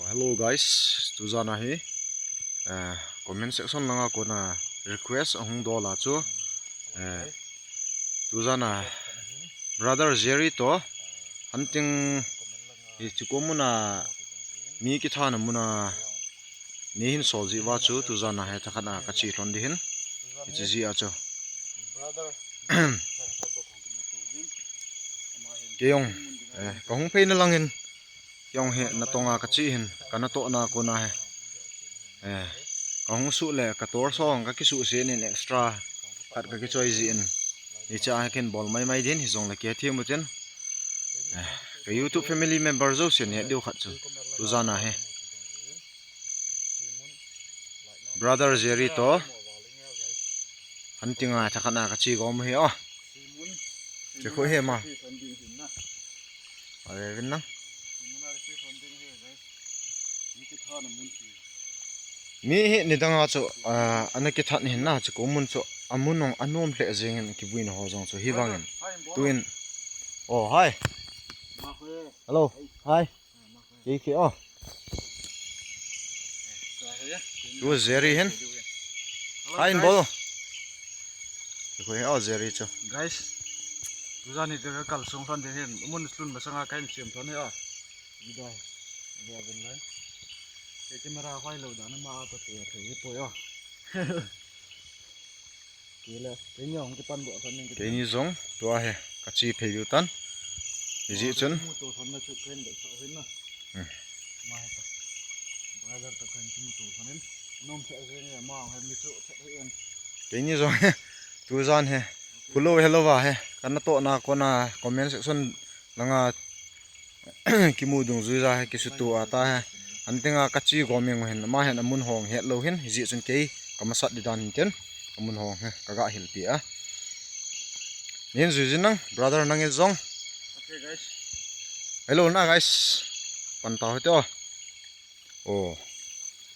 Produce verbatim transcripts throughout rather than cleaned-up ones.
Hello guys, tujana hi, eh, comment section langa kona request ahung dola chu, eh, tujana brother Jerry to hunting hi chuko muna mi kithana muna ni hin sol jiva chu tujana hi thakhat a kache lhon ding hin. Hiche jia chu. Kei jong, eh, kahung pheina langin, kei jong hi natonga kache hin, kanatohna kona hi. Eh, kahung suh le, ka torch ho kakisuh se nin extra khat kakichoi jin. Hiche a hi kin bol maimai ding, hijongle kei thim utin. Eh, ka YouTube family member jousen het diu khat chu. Tujana hi. Brother Jerry to. Hunting a thakhat a kache gom hi o. Che khu hi ma. Are vin na. Mi hi nidanga chu, ah, ana kithat hin na chu ko mun chu amun ong anom hle jengin kivuina ho jong chu hi vangin. Tuin. Oh, hi. Hello. Hi. Kei kei o. Tu Jerry hin. Hi in bol. Kei kei o Jerry chu. Guys. Tujani ka kalsong lhon ding hin. Mun lhun masanga kahin sem lhon hi o. Video. Video ben lai. Kei camera hoi lou dan ma a to te thei poi o. Keini jong tua hi kache phei diu tan. Hijeh chun. Hmm. Keini jong hi tujan hi. Hello, hello va hi. Kanatohna kona comment section langa kimu dungjui ja hi, kisutu a ta hi. Hunting a kache gom jeng hin, ama hin amun hong het lou hin, hijeh chun kei kamasat ding dan hin tin, amun hong hi, kaga hilpi a. Nin jui jin nang, brother nangin jong. Okay, guys. Hello na, guys. Pan tau hite o. Oh.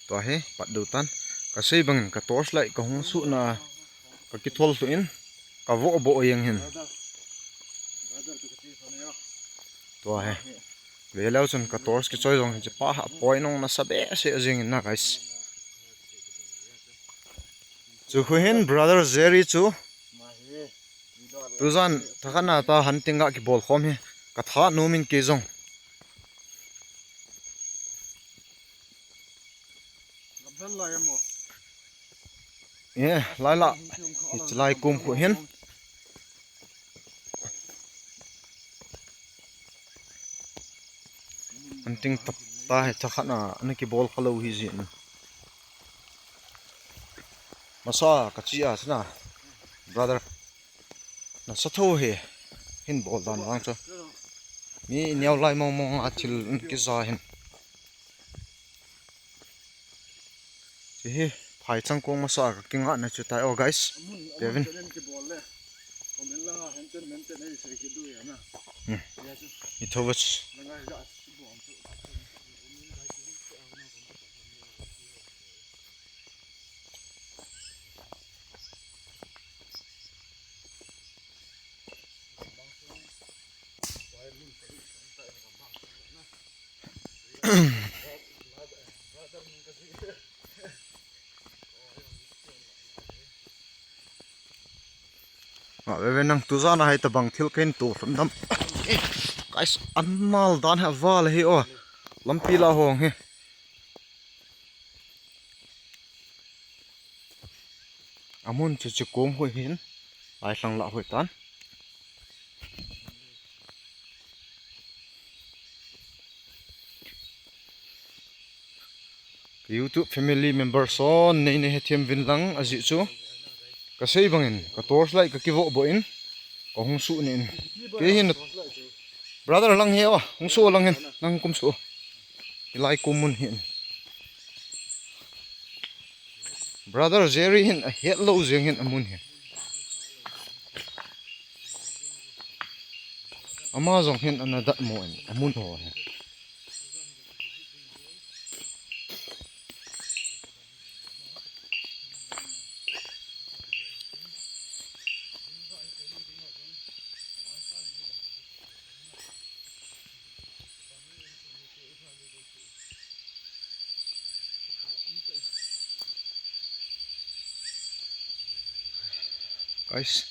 Tua hi, pat diu tan. Kasei bangin ka torch light kahung suhna, kakithol lhuh in, kavoh boh jeng hin. Tua hi. Veleu chun ka torch kichoi jong hiche pa ha poi nong nasa behseh jeng in na, guys. Chu khu hin brother Jerry chu. Tujan thakhat na ta hunting a kibol khom hi. Katha nom in kei jong. Eh, lai la. Hiche lai kum khu hin. Hunting tah ta hi thakhat na, ana kibol kha lou hi jin. Masa kache a chuna, brother. Nasa tho hi, hin bol dan vang chu. Mi neo lai mong mong a thil kija hin. Hiche hi, phaichang kong masa a kingahna chu tai o, guys. Pe vin. Hmm. I tho vach. Ah, ve ve nang, tujan a hi tabang thil kahin to lhon dam. Guys, anal dan hi aval hi o. Lampi la hong hi. Amun chu chu kom khu hin, lai lhang la khu tan. Ka YouTube family member son nei nei hethem vin lang ajeh chu. Kasei bangin, ka torch light kakivoh boh in, kahung suh nin. Kei hin, brother lang hi o, hung suh lang hin, nang kum suh. Hilai kum mun hin. Brother Jerry hin ahet lou jeng hin amun hi. Ama jong hin ana datmo in amun ho hi. Guys,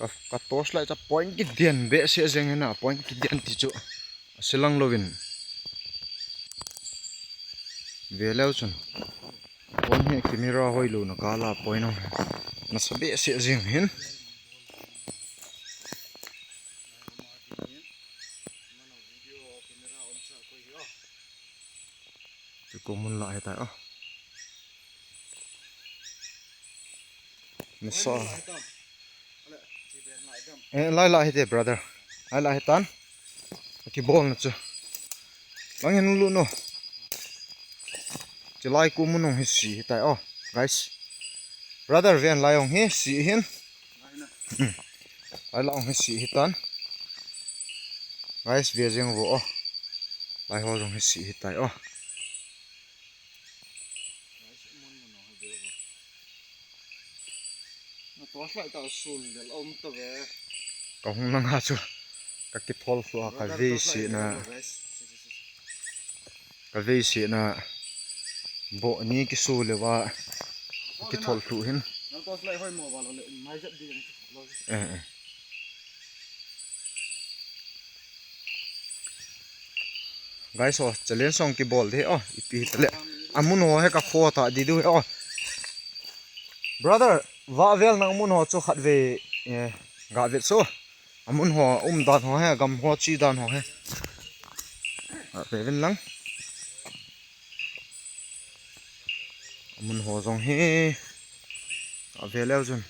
ka, ka torch light a point kidian behseh jeng hina, point kidian ti chu. Asilang louvin. Ve leu chun. Point hi camera hoilou na kala point ho. Nasa behseh jeng hin. Chu ko mun la hetai o. Nasa. Eh, lai la hite, brother. Lai la hitan. Kibol na chu. Lang hin lu no. Chilai ko mun hung hi si hitai o, guys. Brother, ven lai hung hi si hin. Hmm. Lai la hung hi si hitan. Guys, ve jeng vo o. Lai ho jong hi si hitai o. Ka hung nanga chu ka kithol lhu a, ka vei sena, ka vei sena bo ni kisu leuva ka kithol lhu hin. Eh, eh. Guys, o, challenge song kibol de, o, ipi hitale. Amun ho he ka kho ta di du he, o. Brother, va vel nang mun ho chu khat ve, eh, ga vet so. Amun ho um dan ho he, gam ho chi dan ho he. Ga ve ven lang. Amun ho jong hi. Ave leu chun.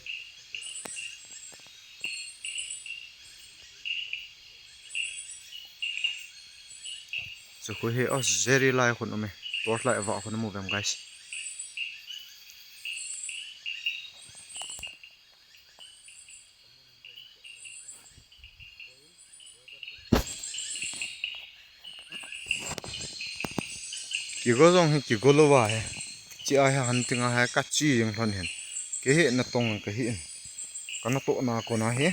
Chu khu hi, o, Jerry lai khun um e. Torch light va khun um uvem, guys. Kigo jong hi kigo louva hi. Chi a hi hunting a hi ka chi jing lhon hin. Kei hi natong ka hi in. Ka natoh na kona hi.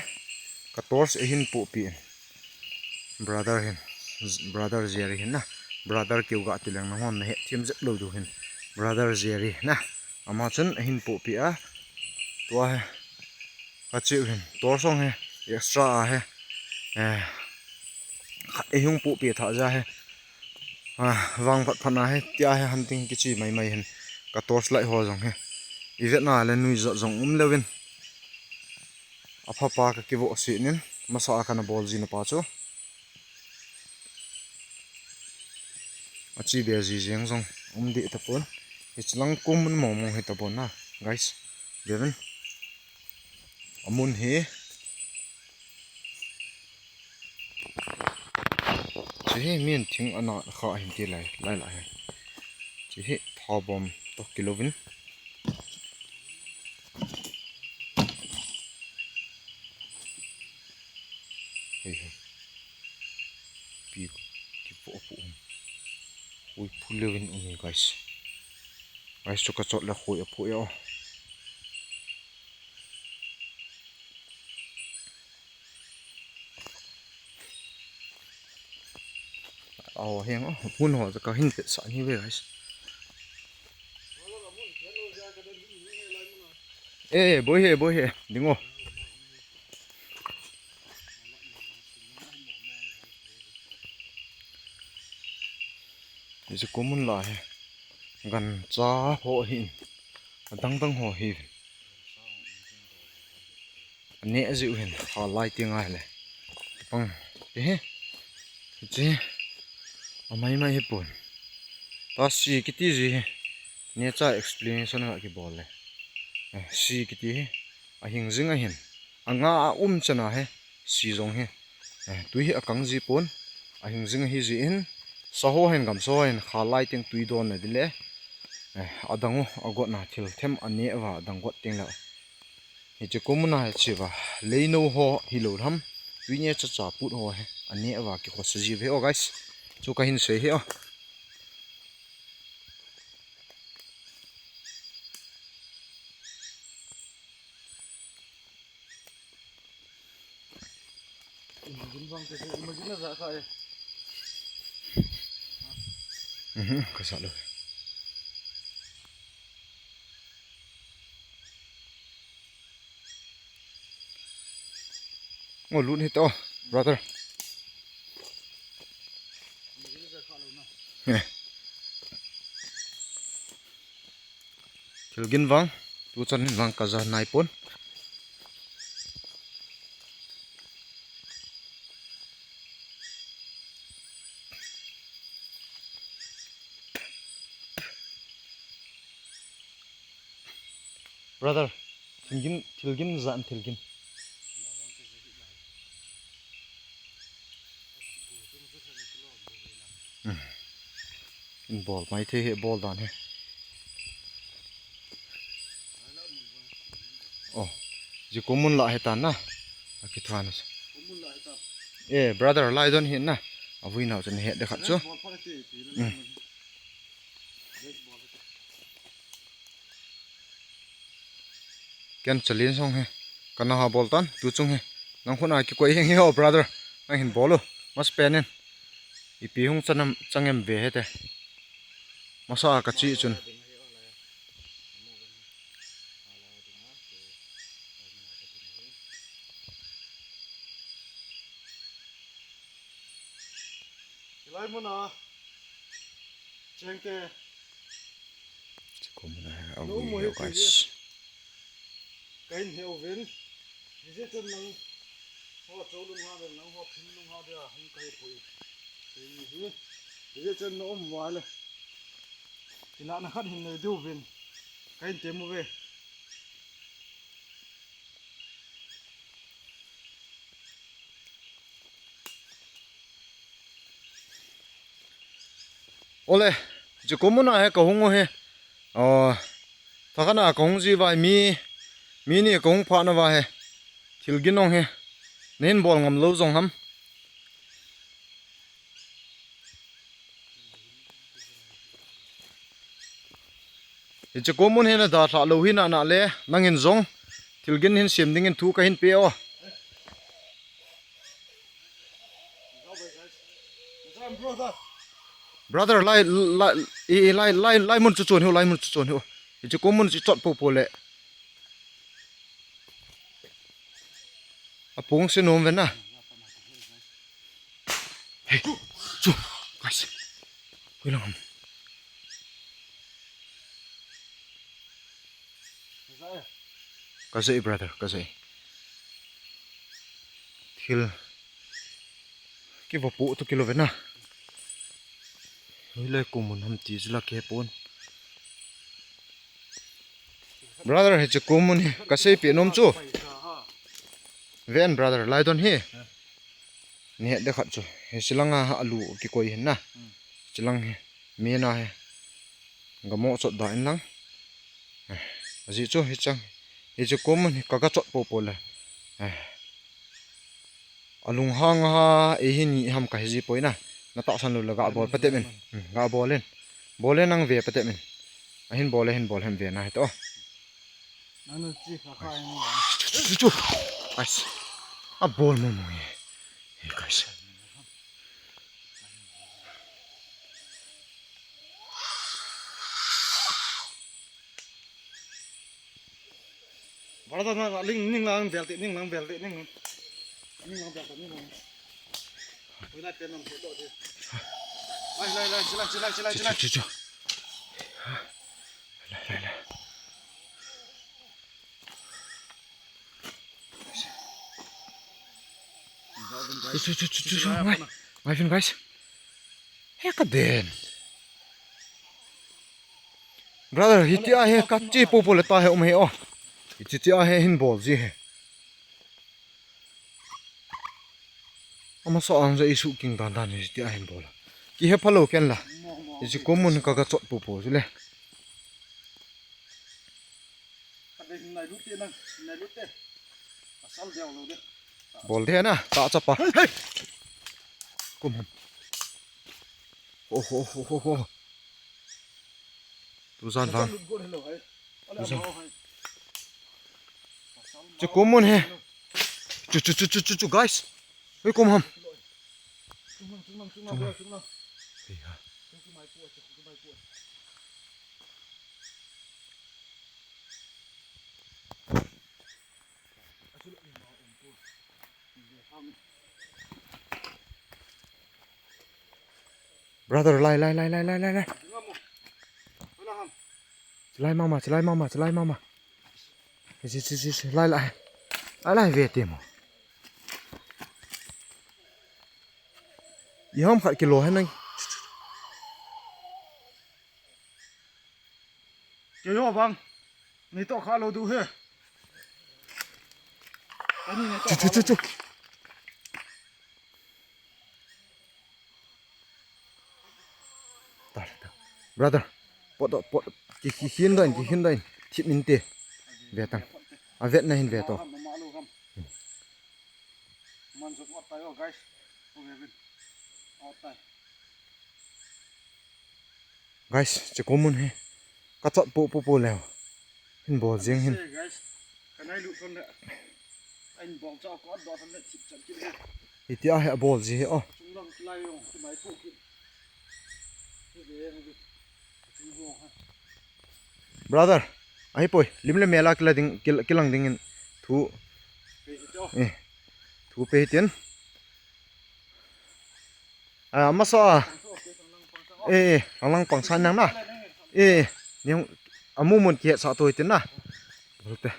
Ka torch ahin pohpi in. Brother hin. Brother Jerry hin na. Brother keu ga ti leng nanghon na hethem jep lou diu hin. Brother Jerry na. Ama chun ahin pohpi a. Tua hi. Ka chiu hin, torch jong hi, extra a hi, eh, khat ihung pohpi tha ja hi, ah, vang phat phat na hi, tia hi hunting kichi mai mai hin, ka torch light ho jong hi, i vet na le nuijat jong um leu vin, apha pa ka kivoh sih nin, masa a kana bol jin pa chu. Achi be ji jeng jong um deh tapon. Hichilang ko mun mong mong hi tapon na, guys. Ve vin. Amun hi. Chi hi min thing ana kha hin ti lai, lai lai hi. Chi hi pha bom to kilo vin. Hei, hei. Pi kipoh apoh um. Hui phu leu in um e, guys. Guys, chu ka chot le hui apoh e o. Aw, heng o, mun ho ka hin pet sa ni ve, guys. Eh, boi he, boi he, ding o. Hiche ko mun la hi. Gancha ho hi. Adang dang ho hi. Aneh jiu hin, kha lai ti ngai le. Pang, ti hi. Hiche. Amai mai hi pon. Ta si kiti ji hi. Nature explanation a kibol le. Eh, si kiti hi. Ahing jing ahin. Anga a um chana hi. Si jong hi. Eh, tui hi akang ji pon. Ahing jing ahi ji in. Saho hin gamso hin kha lai teng tui don na di le. Eh, adang u, agotna thil them aneh uva adang got teng le. Hiche ko mun a hi chi uva, leino ho hilou ham, tui neh chacha put ho hi, aneh uva kikhosa ji uve o guys. Chu ka hin sei hi o. Mhm, ka sa lou. Ngo lut hita, brother. Eh. Thilgin vang, tuchan hin vang kaja naipon. Brother, thilgin, thilgin jan thilgin. Hmm. Hin bol mai thei hi bol dan hi. Oh, ji ko mun la hi tan na. Akithan. Eh, brother, lai don hi na. Avui nau chen het de khat chu. Hmm. Ken chalin song he. Kana ha bol tan, tu chung he. Nang khun a kikoi hing hi ho, brother. Nang hin bol u. Mas penin. Ipi hung chanam, changem ve hete. Masa ka chi chun. Hilai mun a. Chengte. Chiko mun a, a vui hi, guys. Kahin he uvin. Hijeh chun nang ho cho lung ha ve, nang ho phin lung ha ve, a hung kai pui. Hijeh chun na um uva le. Kila na khat hin nei diu vin. Kahin tem uve. Ole, ji ko mun a he ka hung u he. Oh, thakhat a ka hung ji vai mi, mi ni ka hung pha na va he. Thilgin ong he. Nin bol ngam lo jong ham. Hiche ko mun hi na dalha lou hi na na le, nangin jong thilgin hin sem dingin thu kahin pe o. Brother, lai, lai, i, i, lai, lai, lai mun chu chun hiu, lai mun chu chun hiu. Hiche ko mun chu chot po po le. Apung se nom ve na. Hey, chu, guys. Hui lang. Ka jai, brother, ka jai. Thil. Kiva pu tu kilo ve na. Hilai ko mun ham ti chu la ke pon. Brother, hiche ko mun hi ka sei pe nom chu. Ven brother, lai don hi. Ni het de khat chu. Hiche langa alu kikoi hin na. Hiche lang hi. Mi na hi. Gamo chot da in lang. Aji chu hichang. Hiche ko mun hi ka ga chot po po le. Alung hang ha, eihin ni ham ka hiji poi na. Na tahsan lou le ga bol pate min. Hmm, ga bol in. Bol in nang ve pate min. Ahin bol, ahin bol hem ve na hito. Nanu chi kha kha ni. Chu, chu, chu. Ais. Abol mo mo ye. Hey, guys. Brother, na, na, ling, ning lang bel te, ning lang bel te, ning. Ning lang bel te, ning lang. Ui, lai pen nam se do de. Lai, lai, lai, chilai, chilai, chilai, chilai. Chu, chu, chu. Lai, lai, lai. Chu, chu, chu, chu, chu. Ngai, ngai, guys. He ka den. Brother, hitia hi ka chi po po le ta he um he o. Hitia hi hin bol ji he. Amasa ang ja isu king dan dan hitia hin bol. Ki he phalo ken la. Hiche ko mun ka ga chot po po chu le. Bol de na, ta chapa. Hey, hey. Kum ham. Ho, ho, ho, ho, ho. Tujan vang. Tujan. Chu ko mun he. Chu, chu, chu, chu, chu, chu, guys. Hei, kum ham. Hei ha. Brother, lai, lai, lai, lai, lai, lai, lai. Chilai mama, chilai mama, chilai mama. Chi, chi, chi, chi, lai, lai. Lai, lai, ve te mo. Iham khat kilo hen nang. Kei ho vang. Nei toh kha lou diu he. Ani nei toh. Chu, chu, kha chu, lou. Chu. Ta, ta. Brother, pot, pot, ki, ki, kihin doh in, kihin doh in. Thip inte. Ve tang. Avet na hin ve to. Mama lou ham. Man jot ot tai o, guys. Ot tai. Guys, cheko mun hi. Ka chot pu pu pu leu. Hin bol jing hin. Guys, ka nai lu thon le. Ain bol cha ko do thon le thip chan ki le. Iti a he bol ji he o. Chung lang ki lai yong, ki mai pu ki. Brother, ahi poi, lim le mel a kila ding, kil-, kilang ding in thu. Eh, thu pe hitin. Ah, masa. Eh, eh, lang lang pang san nang na. Eh, ni amu mun ki sa to hitin na. Bolte.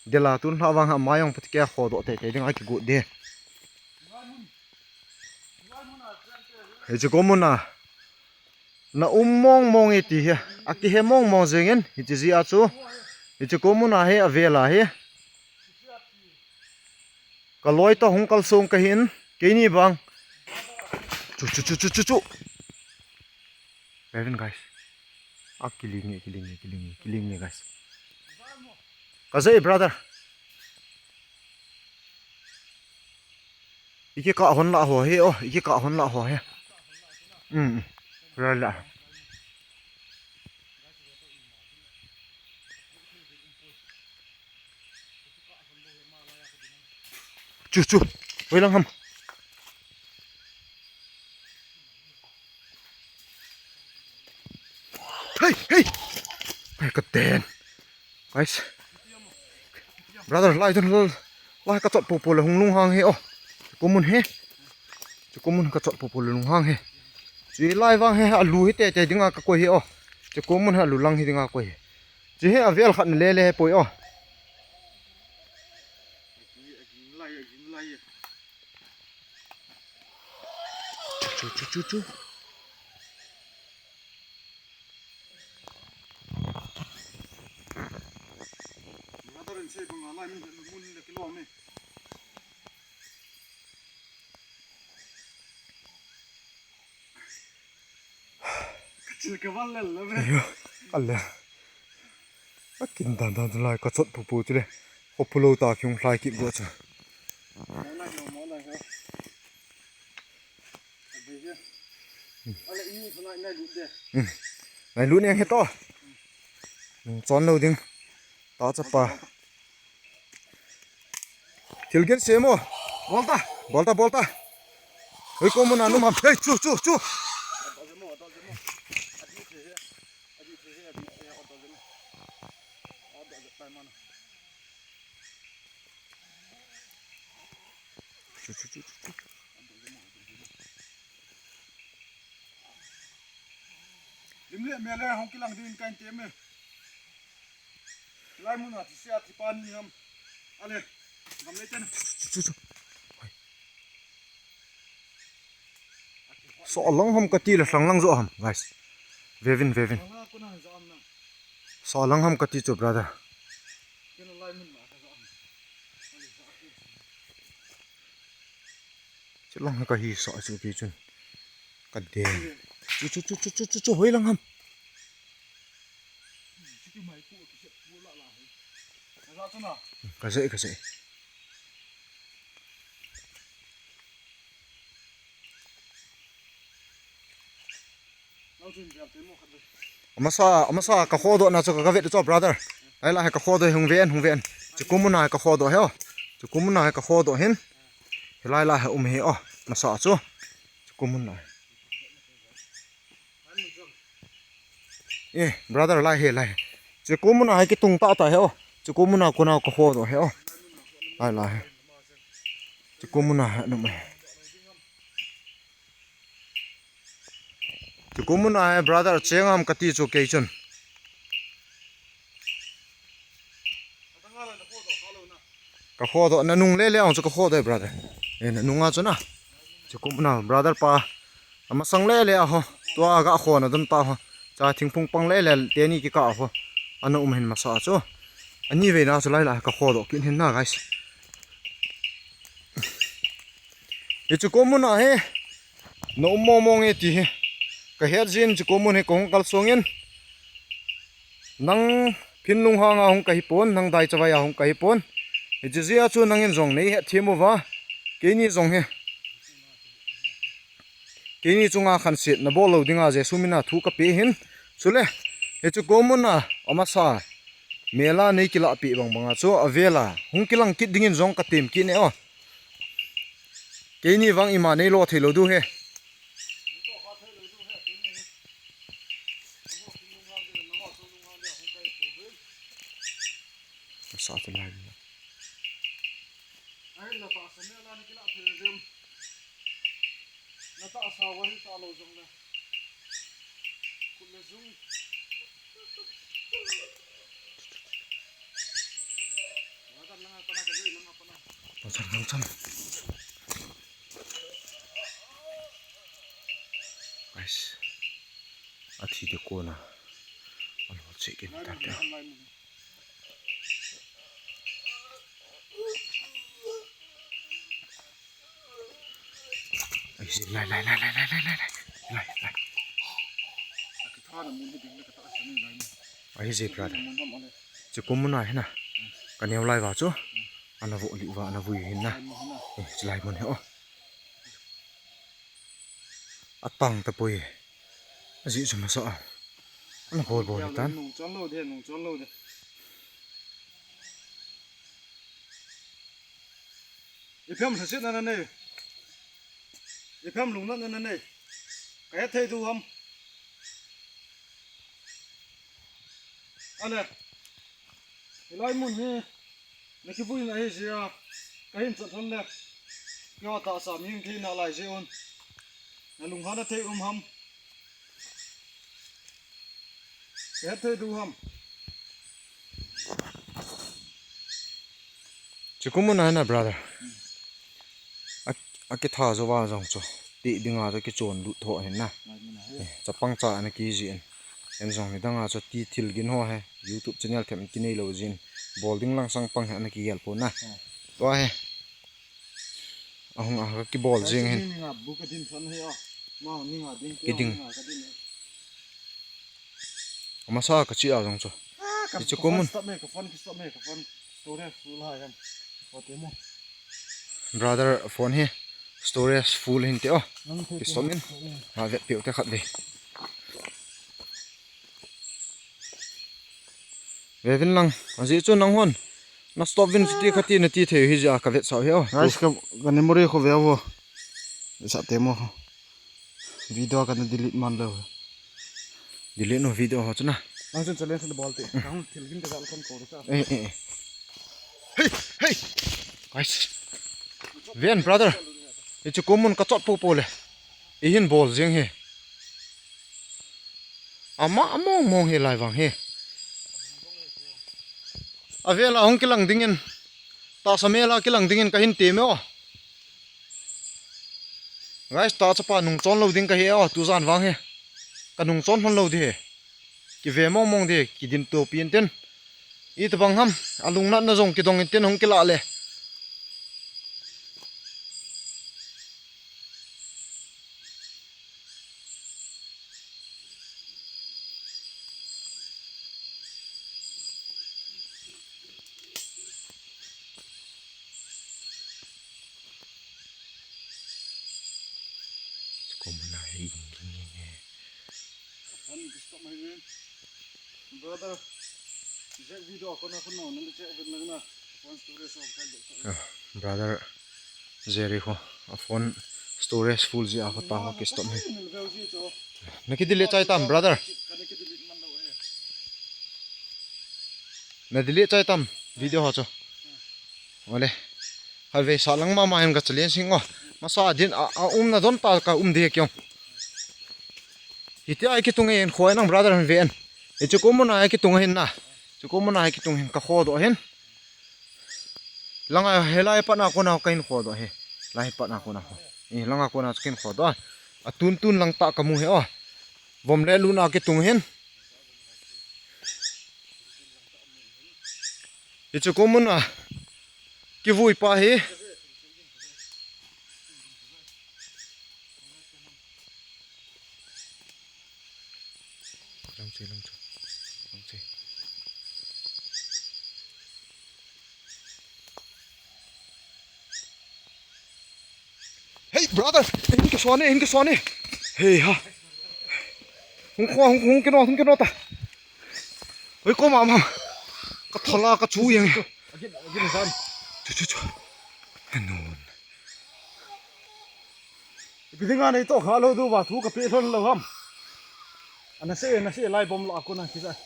Dela tun hla vang ha mayong pati ke kho do te te ding a ki gu de. Hiche ko mun a. Na um mong mong e ti hi. A kihe mong mong jeng in. Hiche ji a chu. Hiche ko mun a hi a vel a hi. Ka loi to hung kal song ka hin. Keini bang. Chu, chu, chu, chu, chu, chu. Kevin, guys. A kiling e, kiling e, kiling e, kiling e, guys. Ka jai, brother. Iki ka hon la ho he, oh, iki ka hon la ho he. Mm, mm. Ra la. Chu, chu. Hoi lang ham. Hey, hey. Ai, ka ten. Guys. Brother, lai tun lai. Lai ka chot pu pu le hung lunghang he, oh. Chu ko mun he. Chu ko mun ka chot pu pu le lunghang he. Chu lai vang he, a lu hi te te dinga ka koi he, oh. Chu ko mun he a lu lang hi dinga koi he. Chu he a vel khat na le le he poi, oh. Chu, chu, chu, chu, chu. Brother in sei bang a lai mun, mun le kilom e. Ka chil ka val lel lo ve. Ayo, ale. A kin dan dan lai ka chot pu pu chule. Ko pu lo ta ki hung lai ki go cha. Mo lai lo, mo lai lo. Hmm. Nai lut neng he to. Nung chon lo ding. Ta chapa. Thil gen se mo. Bol ta. Bol ta, bol ta. Hoi ko mun a num ham. Hey, chu, chu, chu. Chu, chu, chu, chu, chu. Lim le mel le hung kilang ding in ka in tem e. Lai mun a thi sia thi pa ni ham. Ale. Gam le ten. Chu, chu, chu. Hoi. Soh lang ham kati le sang lang jo ham, guys. Vevin, vevin. Soh lang ham kati chu, brother. Chu lang ka hi sa chu pi chun. Ka de. Chu, chu, chu, chu, chu, chu, chu, hoi lang ham. Ka sei, ka sei. Amasa, amasa ka khodoh na chu ka, ka vet chu, brother. Ai la he ka khodoh, hung ven, hung ven. Chu ko mun a he ka khodoh he o. Chu ko mun a he ka khodoh hin. He lai la he um he o. Masa chu. Chu ko mun a. Eh, brother, lai he, lai he. Chu ko mun a he kitung ta ta he o. Chu ko mun a ko na ka khodoh he o. Lai la he. Kumuna na mai. Chuku muna hi brother cheng am kati chu kei chun. Ka khodoh na nung lele ang chu ka khodoh brother. Eh, na nunga chu na. Chuku muna brother pa. Amasang lele a ho. Tua ga kho na dam ta ho. Cha thingphung pang lele teni kika ho. Ana um hin masa chu. Ani ve na chu lai la ka khodoh kin hin na guys. Hichu kumuna hi na um mong mong e ti hi ka het jin, chu kumun hi ka hung kal songin nang phinlung hanga hung ka hi pon, nang dai chavai a hung ka hi pon. Hichi jia chu nangin jong nei het thim uva, keini jong hi keini chunga khansiet na bol lo dinga Jesu mina thu ka pe hin. Chule hichu kumuna amasa mela nei kila pi bang banga chu avela hung kilang kit dingin jong ka tem kit ne o. Keini vang ima nei lo thei lo du he. Sa te lai. Ai la ta sa me la ni kila thei dem. Na ta sa wa hi ta lo jong le. Kut le jung. Wa ta langa pa na ka joi langa pa na. Lo chan, lo chan. Guys, athi de kona. Alo check in ta te. Ai, lai, lai, lai. Lai, lai. Ai, je brother. Chu kumuna hina. Ka neo lai va chu. Ana vo li va, ana vui hin na. Eh, chu lai mun hi o. Atang ta poi. Aji chu masa a. Ana bol bol tan. Nung chon lo de, nung chon lo de. Iphem lhasit na na nei. Iphem lungnat na na nei. Ka het thei du ham. Ale. Hilai mun hi. Na kivui na hi jia. Ka hin chat hon le. Kio ta sa ming thei na lai je un. Na lunghan na thei um ham. Ka het thei du ham. Chu kumuna hina brother. A, akitha jo va jong chu. Ti dinga chu kichon lut tho hin na. Eh, chapang cha ana kiji in. En jong ni danga chu ti thil gin ho he. YouTube channel them kinei lo jin. Bol ding lang sang pang he ana kigel po na. Tua he. Ahung a ka kibol jing hin. Ni nga bu ka din thon he a. Ma ni nga din. Kiding. Amasa ka chi a jong chu. Hichu kumuna. Stop me, ka phone ki stop me, ka phone. Storage full ha yam. Ko te mo. Brother phone hi storage full hin te o. Ki stop in. Ha vet piu te khat ve. Vevin lang. Aji chu nang hon. Na stop vin chuti khati na ti thei hi ja ka vet sau hi o. Guys, ka, ka memory ko ve vo. Sa te mo. Video kana delete man lo. Delete no video ho chu na. Nang chun challenge na bol te. Ka hung thil gin ka jal kon ko sa. Eh, eh, eh. Hey, hey. Guys. Ven brother. Hichu kumun ka chot po po le. Ihin bol jing hi. Ama among mong hi lai vang hi. Avela hung kilang dingin. Tahsa mela kilang dingin ka hin ti me o. Guys, tahsa pa nung chon lo ding ka hi o, tu jan vang hi. Ka nung chon hon lo di hi. Ki ve mong mong di, ki din to pi en tin. Ita bang ham, alung nat na jong ki dong en tin hung kila le. Brother, check video ko na ko no, nang check video na. Phone storage of kan. Ah, brother Jerry ho, a phone storage full ji a ho ta ho ki stop hi. Na ki delete chai tam, brother. Na delete chai tam video ho chu. Ole. Khatvei sa lang mama hin ka challenge sing o. Masa din a, a umna don ta ka um de kiong. Hitia kitung hin khoi nang brother hin ven. Hichu ko muna kitung hin na. Chu ko muna kitung hin ka kho do hin. Langa helai pat na kona ka hin kho do he. Lai pat na kona kho. Eh, langa kona chu ka hin kho do. A tun tun lang ta ka mu he o. Vom le lu na kitung hin. Hichu ko muna. Kivui pa hi. Lang che, lang che. Lang che. Hey, brother! Hin kisuan e, hin kisuan e. Hey, ha. Hung kho, hung, hung kino, hung kino ta. Oi, ko mama. Ka thola, ka chu yang. Chu, chu, chu. Nun. Ipi dinga nei toh kha lou diu va thu ka pe lhon lou ham. Ana se, ana se lai bom la ko na kisa.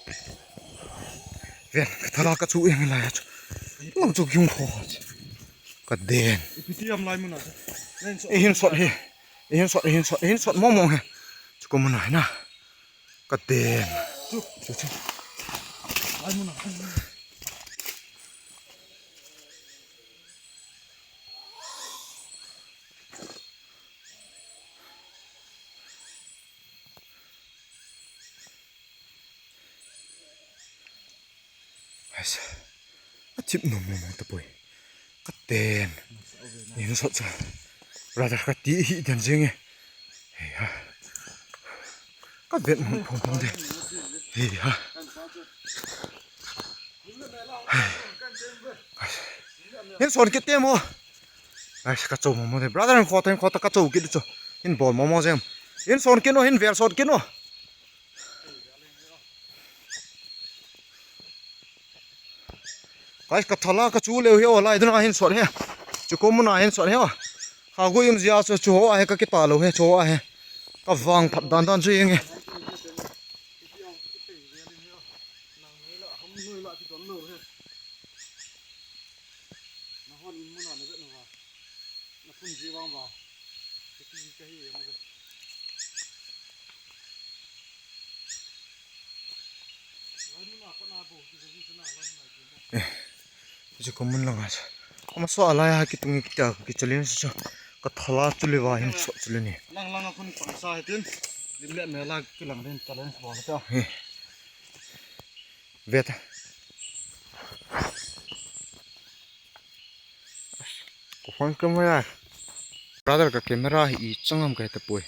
Ven, ka thola ka chu yang lai chu. Lang chu kiung kho. Ka den. Ipi ti am lai muna. Nen so. E hin sot he. E hin sot, e hin sot, e hin sot mong mong he. Chu ko muna na. Ka den. Chu, chu, chu. Lai muna. Asa. A chip nom nom ta poi. Ka ten. Ni sot sa. Brother ka ti hi den jing e. Hei ha. Ka vet mo phong phong de. Hei ha. Hin son kit te mo. Ai, ka chou mo mo de. Brother, hin kho ta, hin kho ta, ka chou kit chu. Hin bol mo mo jeng. Hin son kit no, hin vel son kit no. Guys, ka thola ka chu leu hi o, lai duna hin sot hi. Chu ko muna hin sot hi o. Kha gu yum jia chu chu ho a hi ka kita lou hi, chu ho a hi. Ka vang phat dan dan chu yeng hi. Eh, chu ko mun langa sa. Ama so alai ha kitung kita ki challenge chu. Ka thola chu le va hin so chu le ni. Lang lang a khun pang sa hitin. Lim le mel a kilang din challenge bol ta. Eh. Ve ta. Ka phone camera. Brother, ka camera hi i chang am ka he ta poi.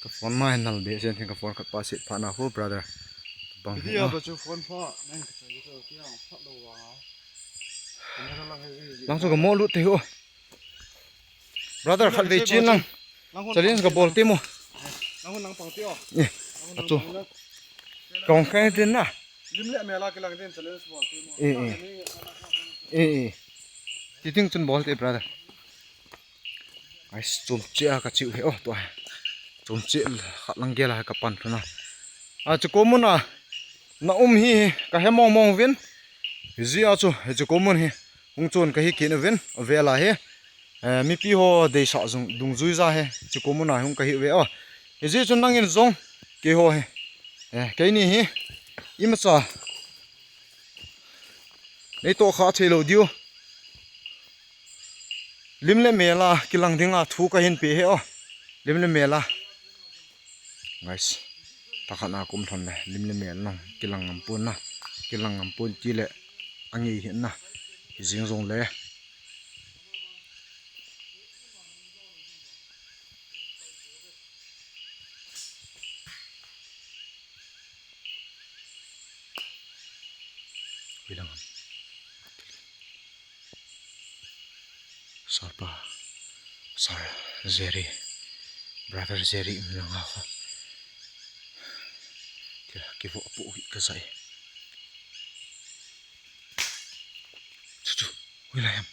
Ka phone ma hi nal be sen, ka phone khat pa set pha na ho, brother. Bang hi. Video a ba chu phone pha, nang ka chai chu ki ang phat lo wa. Camera lang hi. Lang chu ka mo lut te ho. Brother, khat ve chin lang. Challenge ka bol te mo. Lang nang pang te o. Eh. A chu. Kong kai tin na. Lim le mel a kilang din challenge bol te mo. Eh, eh. Eh, eh. Ti ting chun bol te, brother. Ai, chum che a ka chiu he o, to. Chum che khat lang gel a ka pan thuna. A chu ko muna. Na um hi ka he mong mong vin. Hi jia chu, hi chu ko mun hi. Hung chun ka hi kin vin, vela hi. Eh, mipi ho deisah jung, dungjui ja hi, chu ko muna hung ka hi ve o. Hi ji chun nangin jong, kei ho hi. Eh, keini hi, imacha. Nei toh kha thei lou diu. Lim le mel a, kilang dinga thu ka hin pe hi o. Lim le mel a. Guys, takhat na kum thon le, lim le mel nang, kilang ngam pon na, kilang ngam pon ti le, angi hi na, hi jing jong le. Hui lang. Sir pa, Sir Jerry, Brother Jerry, mi lang a ho. Tila, kivo apu hi ka jai. Chu chu, hui lai ham.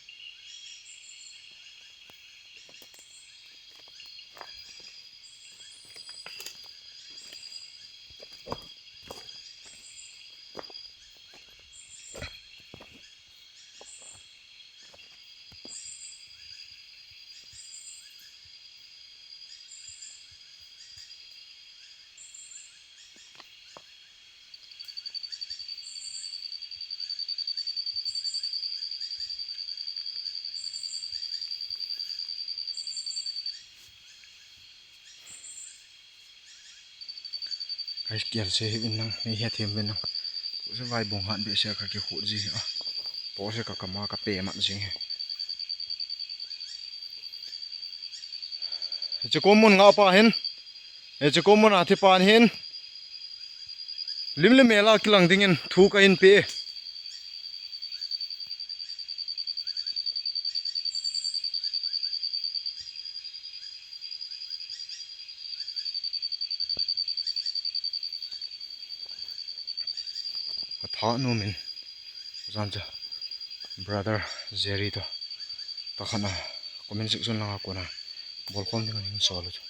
Ai, kial se hi in nang, nei hethem in nang. Ko se vai bong hat be se ka kikhut ji a. Po se ka kama ka pe mat jing hi. Hiche ko mun nga pa hin. Hiche ko mun a thi pan hin. Lim le mel a kilang dingin thu ka hin pe. Ka tha nom in jan cha brother Jerry to ta khan a comment section langa kona bol khom ding aning so lo chu.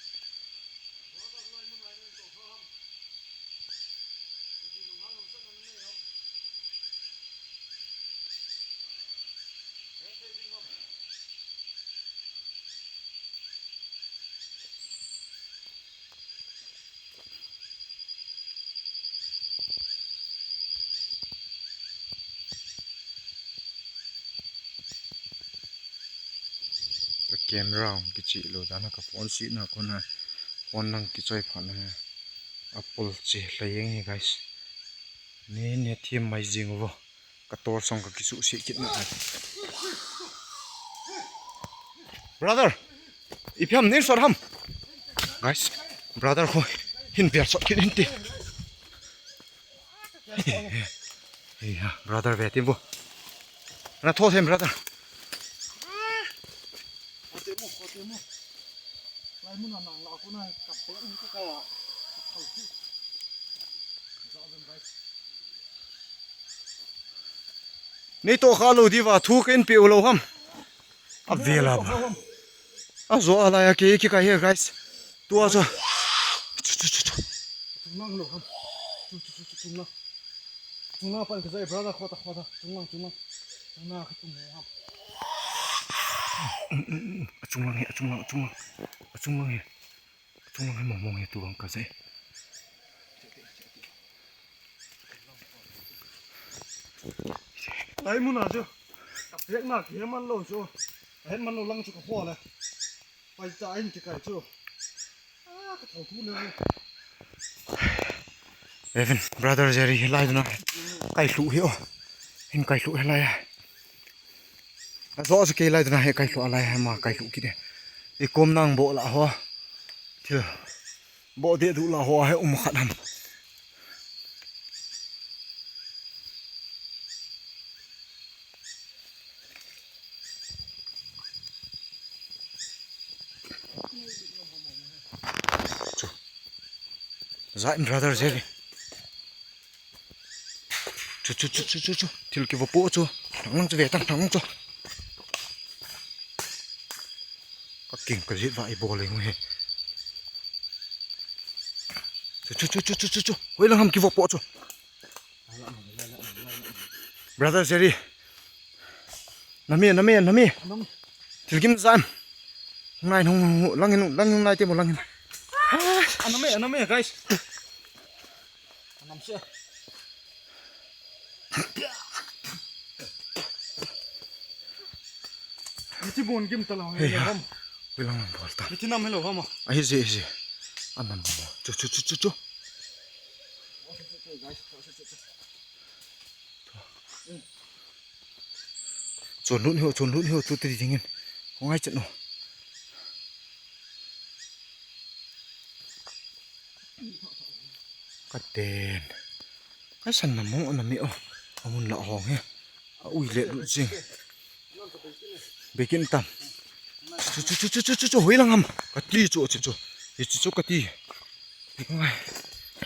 Ka camera hung kichih lou dan a ka phone sihna kona phone lang kichoi phat na a pol che hlei jeng hi guys. Nei hethem mai jing uvo. Ka tor song ka kisuhsih kit na. Brother, ipi ham nei sot ham? Guys, brother ho hin vel sot kit hin ti. Hey, ha, brother ve ti bu. Na tho them brother. Nei to kha lou diu va thu ken pe u lou ham. A vel a ba. A jo a lai a ke ki kai he guys. Tua jo. Chu chu chu chu. Chung lang lou ham. Chu chu chu chu chung lang. Chung lang pan ka jai brother khota khota. Chung lang chung lang. Chung lang ka chung lang ham. A chung lang he, a chung lang, a chung lang. A chung lang he. Chung lang hi mong mong hi tu bang ka jai. Lai mun a chu. Ka bek na ki man lou chu. Hen man lou lang chu ka pho le. Pai ta in ki kai chu. Ah, ka thau tu le. Even brother Jerry hi lai na. Kai lu hi o. Hin kai lu hi lai. A jo se kei lai dana he kai lhu a lai he ma kai lhu kit e. I kom nang bo la ho. Thil bo de du la ho he um khat ham. Chu. Zai brother Jerry. Chu chu chu chu chu chu. Thil kivo po chu. Thang lang chu ve tang thang lang chu. Ka king ka jit va i bol le he. Chu chu chu chu chu chu chu. Hoi lang ham kivo po chu. Brother Jerry. Nami nami nami. Thil kim zam. Ngai nung lang nung lang nung nai te mo lang. Aname aname guys. Anam se. Hichi bon gim talo. Hey, ha. Wi lang lang bol ta. Hichi nam hello hama. Ahi je, ahi je. Anam mo. Chu chu chu chu chu. Chun lut hiu, chun lut hiu, chu te dingin. Ko ngai chet no. Ka ten. Ka san na mong na mi o. Amun la hong he. A ui le lut jing. Bekin tam. Chu chu chu chu chu chu chu hoi lang ham. Ka ti chu chu chu. Hi chu chu ka ti. Ngai.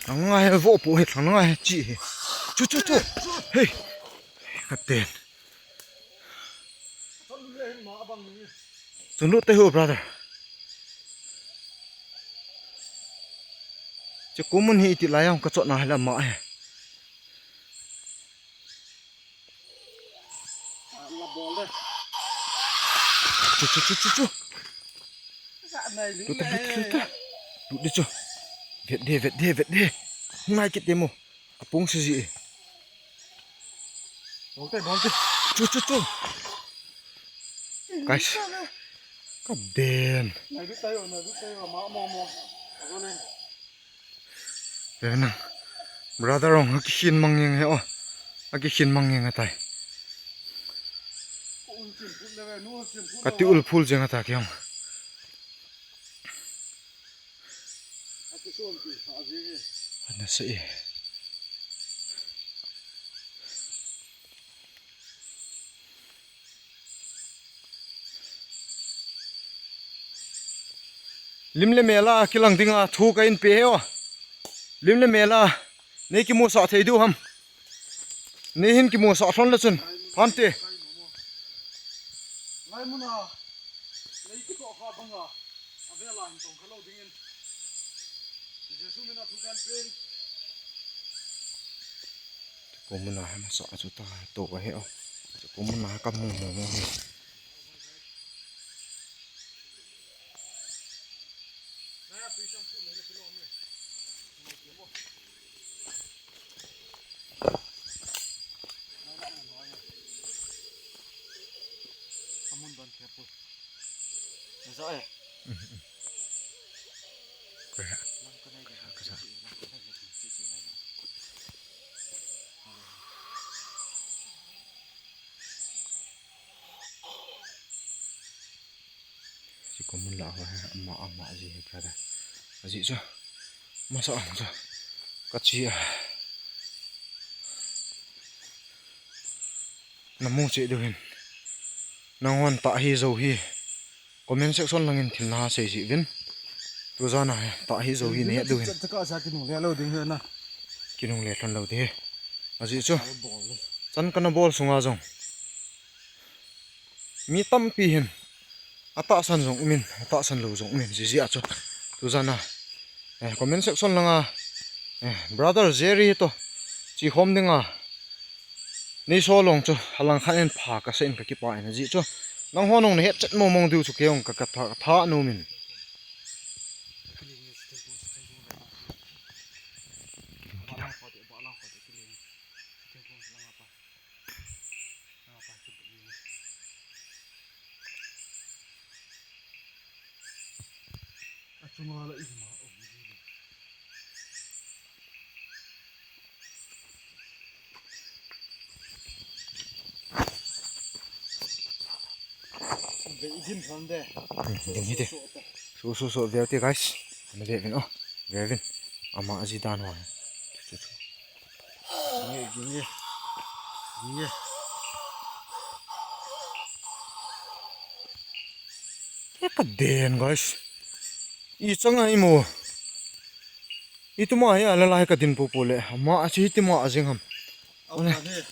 Ngai vo po he thang ngai chi he. Chu chu chu. Hey. Ka ten. Chun lut te ho brother. Chu kumun hi ti lai ang ka chot na hala ma he. Chu chu chu chu chu. Lut te lut te lut te. Lut de chu. Vet de vet de vet de. Ngai kit de mo. Apung si ji. Bol te, bol te. Chu chu chu. Guys. Ka den. Na du tayo, na du tayo, ma mo mo. Ako na. Ve nang. Brother ong, akikhin mang jeng e o. Akikhin mang jeng atai. Kati ulphul jeng ata kihong. Ana se e. Lim le mel a kilang dinga thu kahin pe e o. Lim le mel a nei kimusah thei diu ham. Nei hin kimusah lhon le chun phante. Lai mun a nei kitoh kha banga avel a hin tong kha lou dingin Jesu min a thu kahin pe. Ko mun a hi masa chu ta to ka he o. Ko mun a ka mu mu mu hi. Chu ko mun la ho he, ama, ama ji he brother. Aji chu. Masa ang chu. Ka chi a. Na mu che diu hin. Nang hon ta hi zo hi. Comment section langin thil na sei ji vin. Tu jana he, ta hi zo hi ne diu hin. Chat ka sa kinung le lo ding he na. Kinung le lhon lo ding he. Aji chu. Chan kana bol sunga jong. Mi tampi hin. Atahsan jong umin, atahsan lou jong umin, jiji a chu. Tu jana. Eh, comment section langa. Eh, brother Jerry to. Chi khom dinga. Nei so long chu, halang khan en pha ka sa in ka kipa in aji chu. Nang hon ong na het chet mo mong diu chu kei ong ka, ka tha, ka tha nu min. Achunga la ima um. Ve din hon de. Hmm, din hi de. So, so, so, ve te, guys. Ana ve vin, oh. Ve vin. Ama aji dan ho. Chu, chu, chu. Nge, nge. Nge. Ka den, guys. I changa i mo. I tuma hi ala lai ka din popo le. Ama achi tima ajing ham. Au, ka he.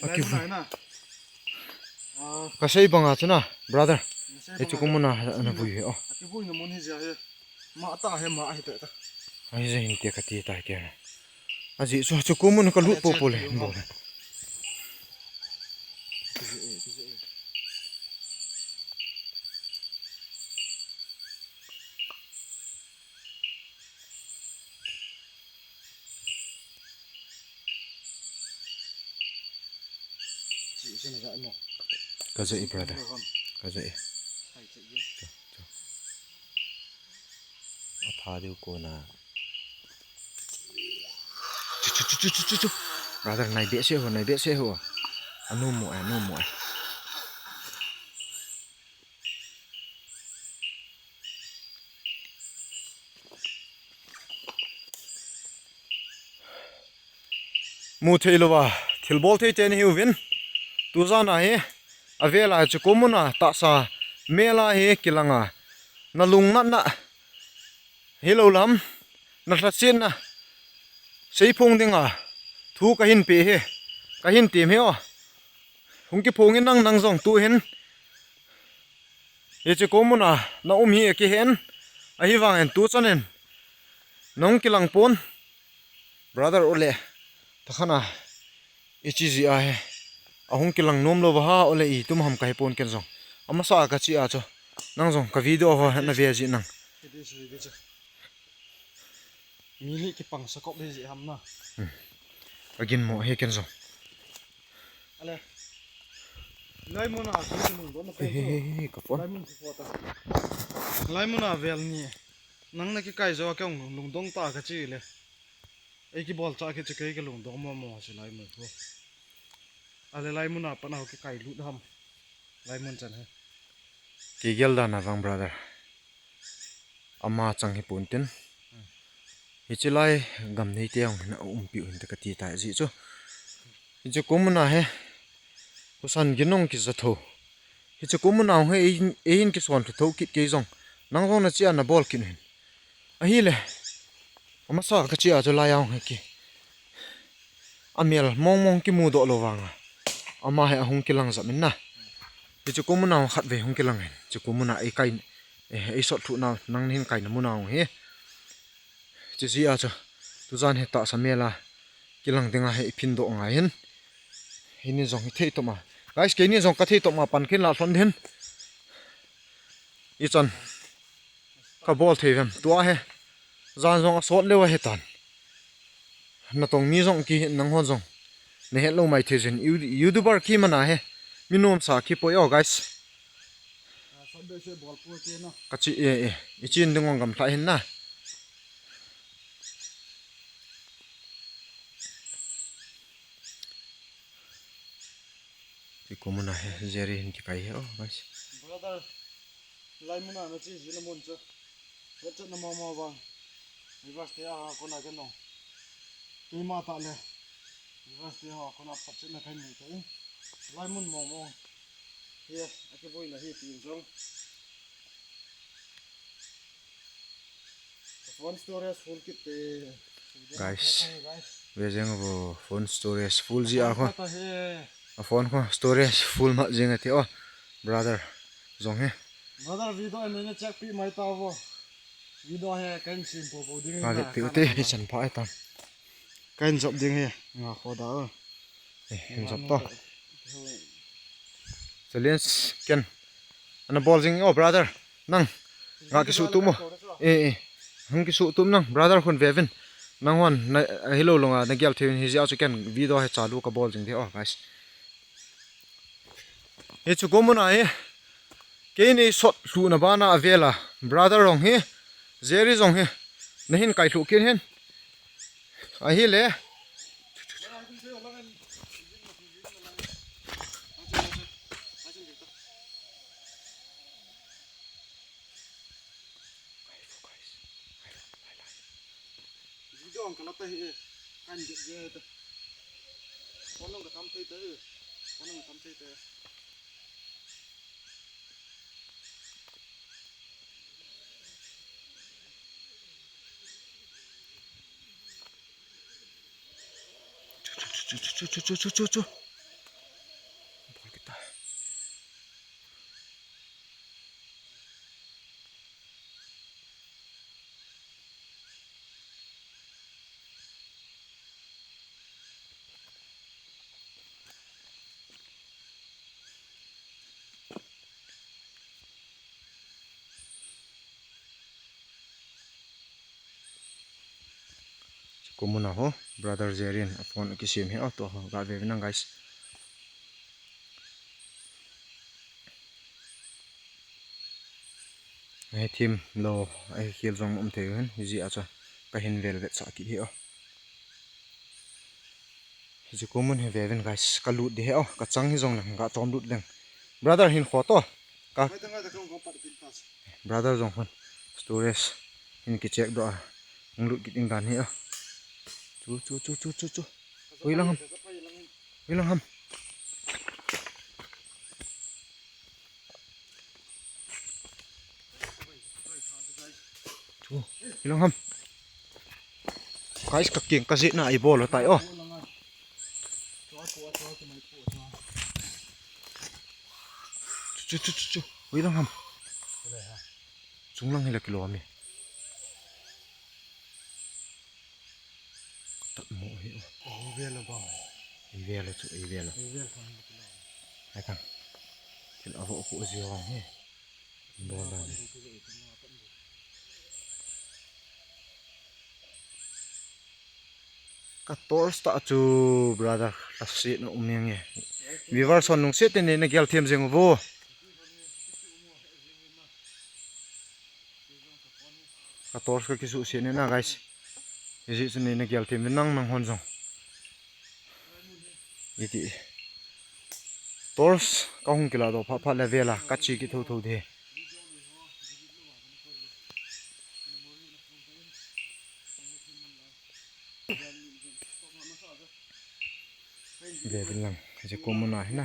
Aki lai mun a hi na. Ah. Ka sei banga chu na, brother. Ka sei banga chu. Hichu ko mun a ana vui he, oh. Aki vui na mun hi ja he. Ma ta he, ma hi ta ta. Ahi ja hin te ka ti ta ke. Aji chu chu ko mun ka lut popo le. Bol. Ka ja e, brother. Ka ja e. Chu, chu. Atha diu ko na. Chu, chu, chu. Brother, nai behseh ho, nai behseh ho. Anu mu, anu mu. Mu thei louva, thilbol thei te nahiuvin. Tujan a hi, avel a chu ko mun a tahsa mel a hi kilang a. Na lungnatna, hilou lam, na lhasetna, seiphong dinga, thu kahin pe hi, kahin tem hi o. Hung kiphong in nang, nang jong tu hin. Hiche ko mun a na um hi akihen, ahivangin tuchan in nahung kilang pon. Brother, ole, takhan a, ichi ji a hi, ahung kilang nom lou va ha, ole, itum ham kahe pon ken jong. Amasa a kachi a chu, nang jong ka video ho na ve ji nang. Mi hi kipang sakop hi ji ham na. Hmm. Ka ginmo hi ken jong. Ale. Hilai mun a, ka lungdon na. He, he, he, he, ka phone. Hilai mun ki phone ta. Hilai mun a vel ni. Nang na kikai jo a kei hung lungdong ta kachi le. Ei kibol cha kit chu kei kalungdong mo mo chu lai mun ho. Ale lai mun a pat a ho kikai lut ham. Lai mun chan he. Kigel dan a vang brother. Ama chang hi pon tin. Hiche lai gam nei te hung hin a umpi un te kati ta ji chu. Hiche ko mun a he. Husan ginong kija tho. Hiche ko mun a hung he ei, ei hin kison tho tho kit kei jong. Nang jong na chia na bol kit hin. Ahile. Amasa ka chia chu lai a hung he ki. Amel mong mong kimu doh lou vang a. Ama he ahung kilang jam in na. Hiche ko mun a hung khat ve hung kilang hin. Hiche ko mun a ei kai, eh, ei sot thu na nang hin kai na mun a hung he. Hiche ji a chu. Tujan hi tahsa mel a. Kilang ding a hi i phin doh ngai hin. Hini jong hi thei tom a. Guys, keini jong ka thei tom a pan kin la lhon din. I chan. Ka bol thei vem. Tua he. Jan jong a sot leu a he tan. Na tong mi jong ki nang hon jong. Na het lou mai thei jin. You-, YouTuber ki mana he. Mi nom sa ki poi o, guys. Ka chi e e. I chin ding ong gam thla hin na. Ti ko mun a he, Jerry hin kikai he, oh, guys. Brother, lai mun a na chi jin a mun chu. Chat chat na mo mo vang. Rivers te a kona ke no. Keima ta le. Rivers te a kona pat chat na kai mun te. Lai mun mo mo. He, a ke boi na he ti jong. Phone storage full kit te. Guys, ve jeng vo phone storage full ji a kho. A phone kho storage full ma jeng ati o. Brother jong he. Brother, video a mena check pi mai ta vo. Video he kan sim po po ding. Ka le pi te he chan pha ai ta. Kan jop ding he. Nga kho da o. Eh, hin jop to. Challenge ken. Ana bol jing o brother. Nang. Nga kisu tum o. Eh, eh. Hung kisu tum nang brother khun vevin. Nang hon na hilou longa na gel thei hi jia chu ken video he chalu ka bol jing de o guys. Hichu ko mun a hi. Keini sot lhuna bana avela. Brother jong hi. Jerry jong hi. Na hin kai lhu kin hin. Ahile. Video ang kalata hi e. Kan jep je ta. Phone ang katam thei ta e. Phone ang katam thei ta. Chu, chu, chu. Bol kita. Ko mun a ho, brother Jerry in a phone kisem hi o, tua ho, ga ve ve nang guys. Ahi thim lou, ahi khel jong um thei hin, hijeh a chu ka hin vel vet sah kit hi o. Hichu ko mun hi ve vin guys, ka lut di hi o, ka chang hi jong leng, ka chom lut leng. Brother hin kho to, ka brother jong hon storage hin ki check doh a, hung lut kit ding dan hi o. Chu, chu, chu, chu, chu, chu. Ui lang ham. Ui lang ham. Chu, ui lang ham. Guys, ka king ka jit na i bol tai o. Chu, chu, chu, chu, chu. Ui lang ham. Chung lang hi la kilo mi. Tat mo hi o. Ei vel a bang. Ei vel a chu, ei vel a. Ei vel khan hi la kilo. Ai khan. Thil a vo ko ji hong hi. Bol dan. Ka torch ta chu brother, la si na um yang e. Viewers hon nung se te ne na gel them jeng vo. Ka torch ka kisu se ne na guys. Hijeh chun neina gel them uvin lang nanghon jong. Iti. Torch kahung kilah doh phat phat le vela kache kit thotho ding. Ve uvin lang, hiche kom mun a hi na.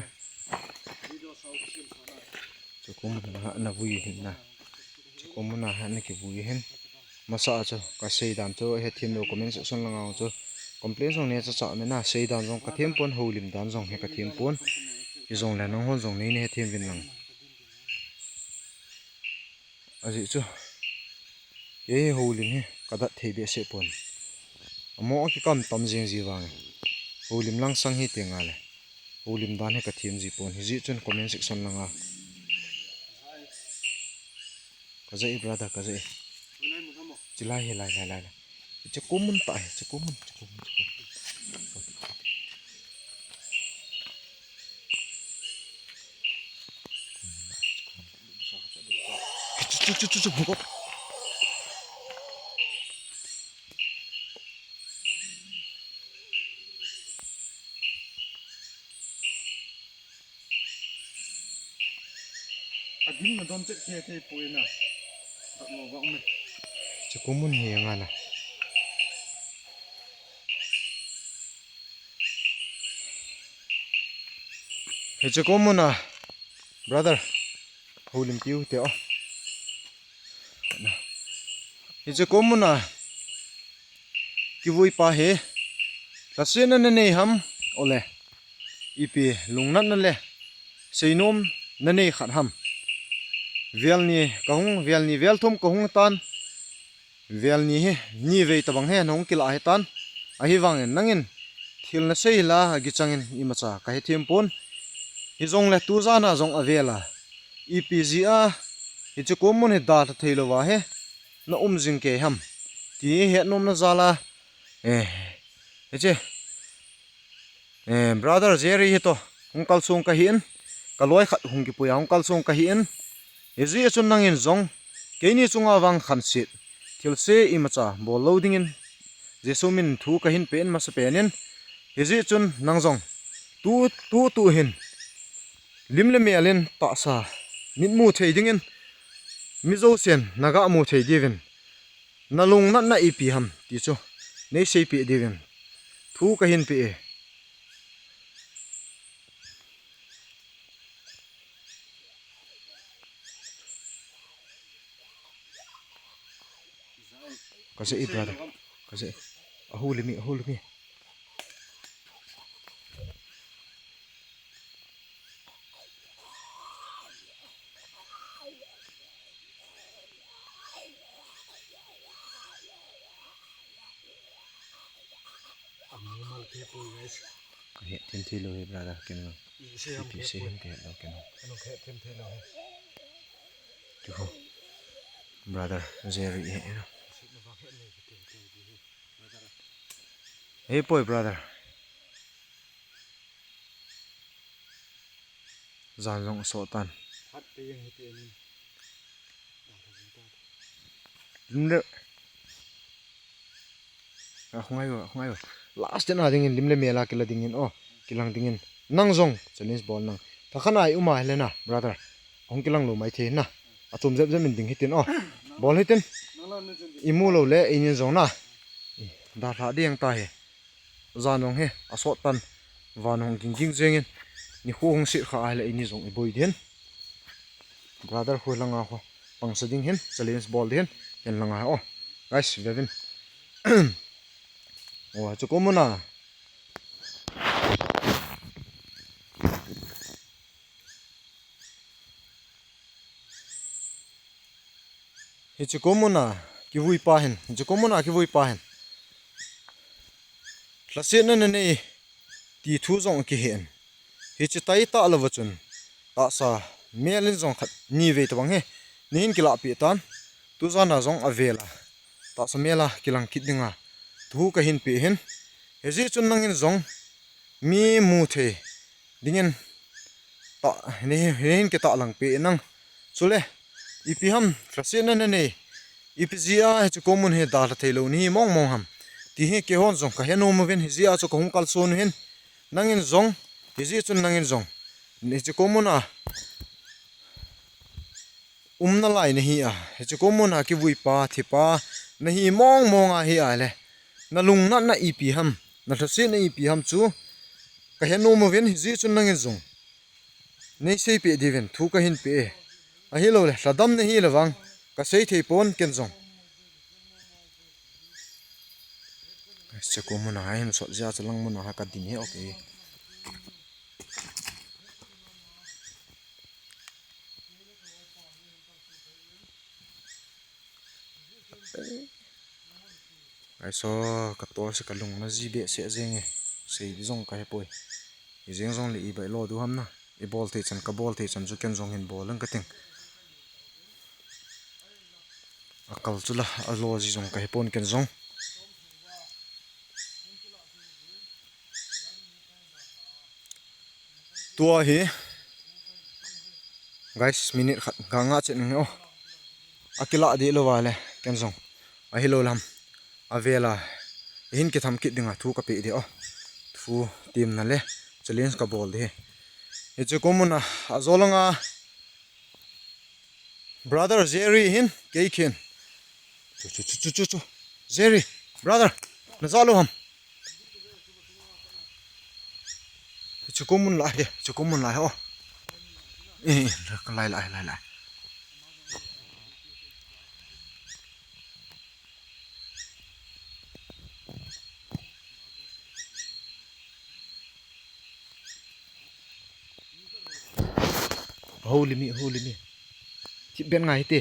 Hiche kom mun a hi na vui hi na. Hiche kom mun a hi na kivui hin. Masa a chu kasei dan chu hethem lou comment section langa chu complain jong nei cha cha me na, sei dan jong kathem pon, houlim dan jong hi kathem pon. Hijongle nanghon jong neina hethem uvin lang. Ajeh chu kei hi houlim hi kadat thei behseh pon. Amo a kikam tam jeng ji vang. Houlim lang sang hi te nga le. Houlim dan hi kathem ji pon. Hijeh chun comment section langa. Kajai brother, kajai. Chilai hi lai, lai, lai, lai. Hiche kom mun tah hi, hiche kom mun, hiche kom mun, hiche kom mun. Chu, chu, chu, chu, chu, hung ko. Adin na don chet che te poi na. Dak lo va um e. Hiche kom mun hi anga na. Hiche kom mun a, brother. Houlim piu te o. Hiche kom mun a kivui pa hi lhasetna nanei ham, ole ipi lungnatna le seinom nanei khat ham. Vel ni kahung, vel ni vel thum kahung tan. Vel ni hi, ni vei tabang hi nahung kilah hitan. Ahivangin nangin thil nasei la, agichangin imacha kahethem pon. Hijongle tujan a jong avel a, ipi jeh a hiche kom mun hi dalha thei louva hi na um jing kei ham, ti hi hetnomna jal a, eh, hiche Eh, brother Jerry hi to, hung kalsong kahin, kaloi khat hung kipui a hung kalsong kahin. Hijeh chun nangin jong keini chunga vang khanset, thilse imacha bol lou dingin Jesu min thu kahin pen masa penin. Hijeh chun nang jong tu, tu, tu hin lim le mel in tahsa mitmu thei dingin, mi jousen naga mu thei diuvin nalungnatna ipi ham ti chu neiseipeh diuvin thu kahin pe e. Kajai, brother. Kajai. Ahoulim e, ahoulim e. Amumal te poi, guys. Kahet them thei lou hi, brother, ken. Ipi sei ham kahet lou ken. Ken kahet them thei lou hi. Brother Jerry hi. Hei poi, brother. Jan jong asot tan. Lim le. A, hung ai o, hung ai o. Last na dingin lim le mel a kila dingin, o, kilang dingin. Nang jong challenge bol nang. Thakhat a i um a hile na, brother. Hung kilang lou mai thei na. Achom jep jep in ding hitin, o. Bol hitin. Imu lou le, einin jong na. Dalha ding ta hi. Jan jong hi asot tan, van hung ging ging jengin, nikho hung set kha ahile eini jong iboi din. Brother khu langa khu pangsa ding hin, challenge bol din, ken langa hi o. Guys, vevin. O, chu kom mun a. Hiche kom mun a kivui pa hin, hiche kom mun a kivui pa hin. Lhasetna nanei ti thu jong akihen. Hiche tai tah louva chun tahsa mel in jong khat ni vei tabang hi neihin kilah peh tan. Tujan a jong avel a tahsa mel a kilang kit dinga thu kahin pe hin. Hijeh chun nangin jong mi mu thei dingin ta, nei, neihin kitahlang peh nang. Chule, ipi ham, lhasetna nanei. Ipi jeh a hiche kom mun hi dalha thei lou nahi mong mong ham. Ti hi keihon jong kahe nom uvin, hijeh a chu kahung kalson u hin. Nangin jong, hijeh chun nangin jong, hiche kom muna umna lai nahi a, hiche kom muna kivuipa, thipa nahi mong mong ahi a le, nalungnatna ipi ham, nalhasetna ipi ham chu kahe nom uvin, hijeh chun nangin jong neiseipeh diuvin thu kahin pe e. Ahilouleh lhadam nahi le vang kasei thei pon ken jong. Hiche kom muna hin sot jeh a chu lang muna kadin hi, okay. Aiso, katorch kalungna ji behseh jenge. Sei ding jong kahepoi. Hijeng jongle ibai lo diu ham na. Ibol thei chan, kabol thei chan chu ken jong hin bol inge kating. Akal chu la, alo ji jong kahepon ken jong. Tua hi, guys, minute khat ga nga chet inge o. Akilah deh lou vale ken jong, ahilouleh avela ihin kitham kit dinga thu kapeh ding o. Thu temna le challenge kabol ding hi. Hiche kom muna ajol langa brother Jerry hin kei khen. Chu, chu, chu, chu, chu, chu. Jerry, brother, naja lou ham? Chu kom mun lai hi, chu kom mun lai hi o. Eh, eh, lai, lai, lai, lai. Holy me, holy me. Thipbeh ngai te.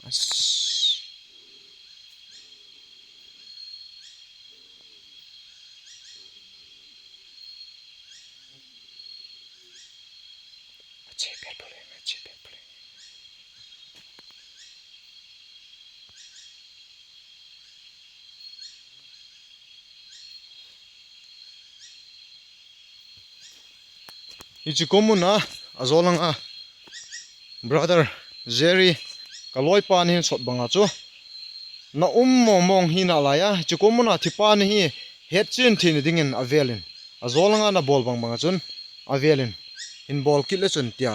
As. Ache pet pule, ache pet pule. Hiche kom muna ajol langa brother Jerry, kaloipa nahin sot banga chu, na um mong mong hina laiya, hiche kom muna thipa nahi hetchen theina dingin avelin, ajol langa nabol bang banga chun avelin hin bol kit le chun tia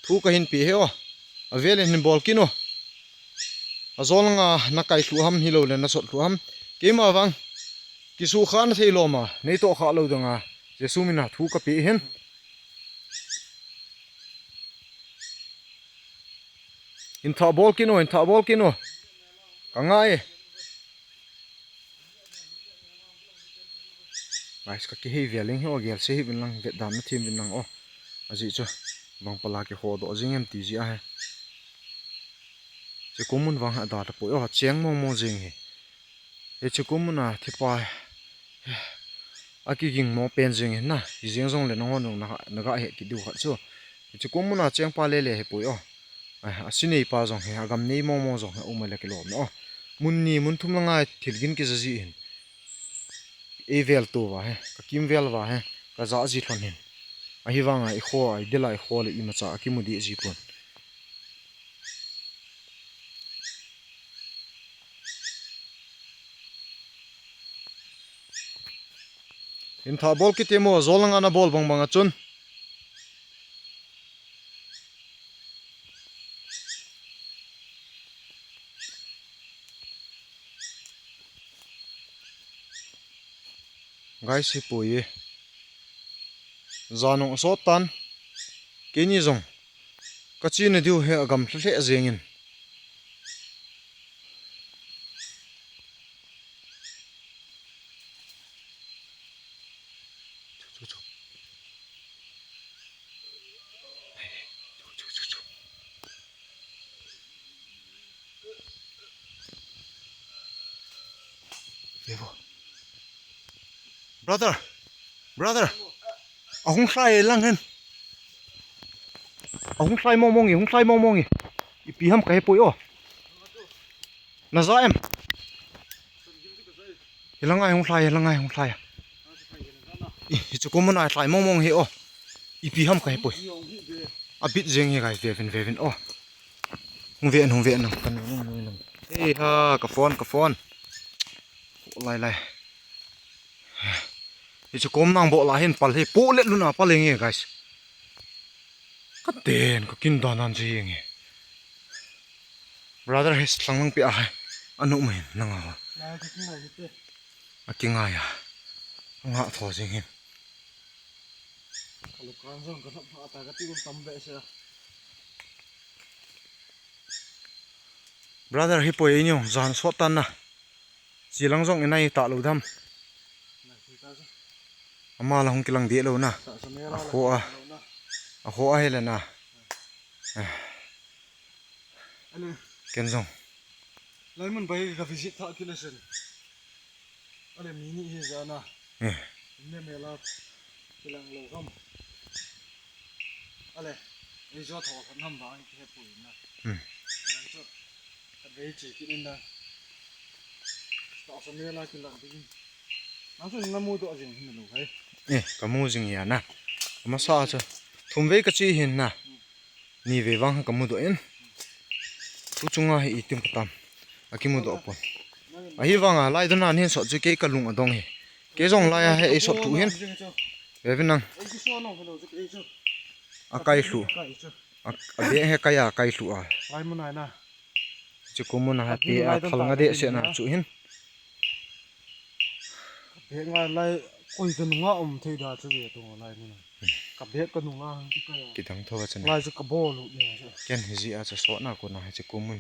thu kahin pe hi o. Avelin hin bol kit un. Ajol langa nakai lhuh ham, hilouleh nasot lhuh ham, keima vang kisukha na thei loma neitoh kha lou dinga Jesu mina thu kape hin. Hin thah bol kit un, hin thah bol kit un. Ka ngai e. Guys, kakihei vel ing hi o, gel se hih uvin lang, vetdan na them uvin lang o. Ajeh chu bang pala kikhodoh jing em ti jeh ahi. Hiche kom mun vang hi ada tapoi o, cheng mong mong jing hi. Hiche kom muna thipa akiging mo pen jing hi na, hijeng jongle nangho nung na, naga het kit diu khat chu. Hiche kom muna chengpa lele hipoi o. A, asinei pa jong hi, agam nei mong mong jong hi, aum a le kilom na o. Mun ni, mun thum langa thil gin kija ji hin. Eivel tou va hi, kakimvel va hi, kaja ji lhon hin. Ahivanga ikho, idel a ikho le imacha akimu deh ji pon. Hin thah bol kit temo, jol langa nabol bang banga chun. Guys, hipoi e. Jan jong asot tan. Keini jong kachena diu hi agamlha lheh jengin. Chu, chu, chu. Chu, chu, chu, chu. Brother, brother. Ahung lhai lang hen. Ahung lhai mong mong e, hung lhai mong mong e. Ipi ham kahepoi o. Naja em? Hilang a hung lhai, hilang a hung lhai. Hichu ko mun a tlai mong mong hi o. Ipi ham ka hepoi. Abit jeng hi guys, vevin vevin o. Hung ve, hung ve nang, kan hung ve nang. Ei ha, ka phone, ka phone. Lai lai. Hichu kom nang bo la hin pal hi po let luna pal nge guys. Ka ten ka kin dan dan ji nge. Brother his thlang lang pi a hai. Anu mai nang a. Lai ka kin lai te. A kingai a. Nga tho jing hin. Ka lukan jong ka nap ha ta ka ti um tam be se. Brother hi poi inyo jan sot tan na. Chilang jong inai ta lo dam. Ama la hung kilang de lo na. A ho a. A ho a hele na. Ken jong. Lai mun bai ka visit tha kile sen. Ale mi ni hi jana. Eh. Ne me la kilang lo ham. Ale. Ei jo tho khan ham ba ki he pu na. Hmm. Alang chu. Ka bei chi ki nin na. Ta sa me la kilang ding. Nang chu na mu to jing hin lo hai. Eh, ka mu jing ya na. Masa chu. Thum vei ka chi hin na. Ni vei vang ka mudoh in. Tu chunga hi itim ka tam. A kimudoh pon. Ahi vanga lai dona nin sot chu kei ka lung adong hi. Kei jong lai a he ei sot thu hin. Vevin nang. A kai hlu. A, a beng he kai a kai hlu a. Lai mun ai na. Chu ko mun a ha ti a thal nga de se na chu hin. Ka bek ngai lai koi ka nunga um thei da chu ve tu lai mun. Ka bek ka nunga hang ti ka ya. Kidang tho ka chana. Lai chu ka bol u ne. Ken hi ji a chu sot na ko na hi chu ko mun.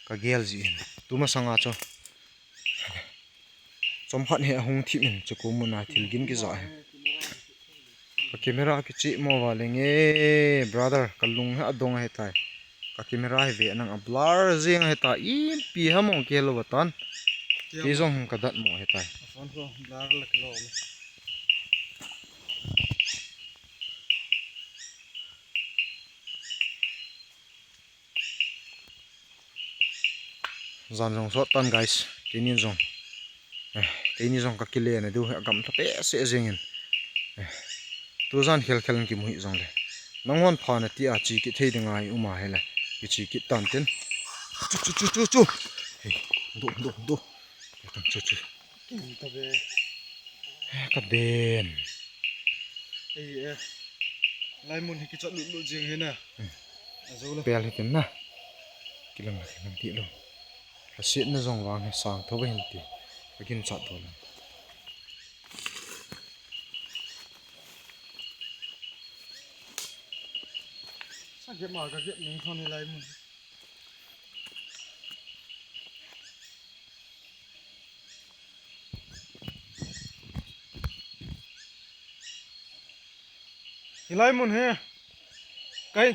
Ka gel ji in. Tu ma sanga chu. Chom khat hi ahung thim in chu ko mun a thil gin ki ja hi. Ka camera kichi mo va lenge, brother, ka lung hi adong ahi tai. Ka camera hi ve nang a blur jing ahi tai, ipi ham ong kilo vatan. Kei jong ka dat mo ahi tai. Phone ko blur la kilo le. Jan jong sot tan guys, keini jong. Eh, keini jong ka kile na diu, agam tha pe se jeng in. Eh, tu jan khel khel in kimu hi jong le. Nang hon pha na ti a chi kit thei ding a i um a hele. Ki chi kit tan tin. Chu, chu, chu, chu, chu. Hey, do, do, do. Chu, chu. Kin ta ve. Eh, ka den. Ei, eh. Lai mun hi kichot lut lut jing hi na. Hmm. A zo lo. Pel hi tin na. Kilang la kilang ti lo. Ka sit na jong vang hi sang tho ba hin ti. Ka kin chat do na. Sa gep ma ka gep ning thon hi lai mun. Hilai mun hi. Kai.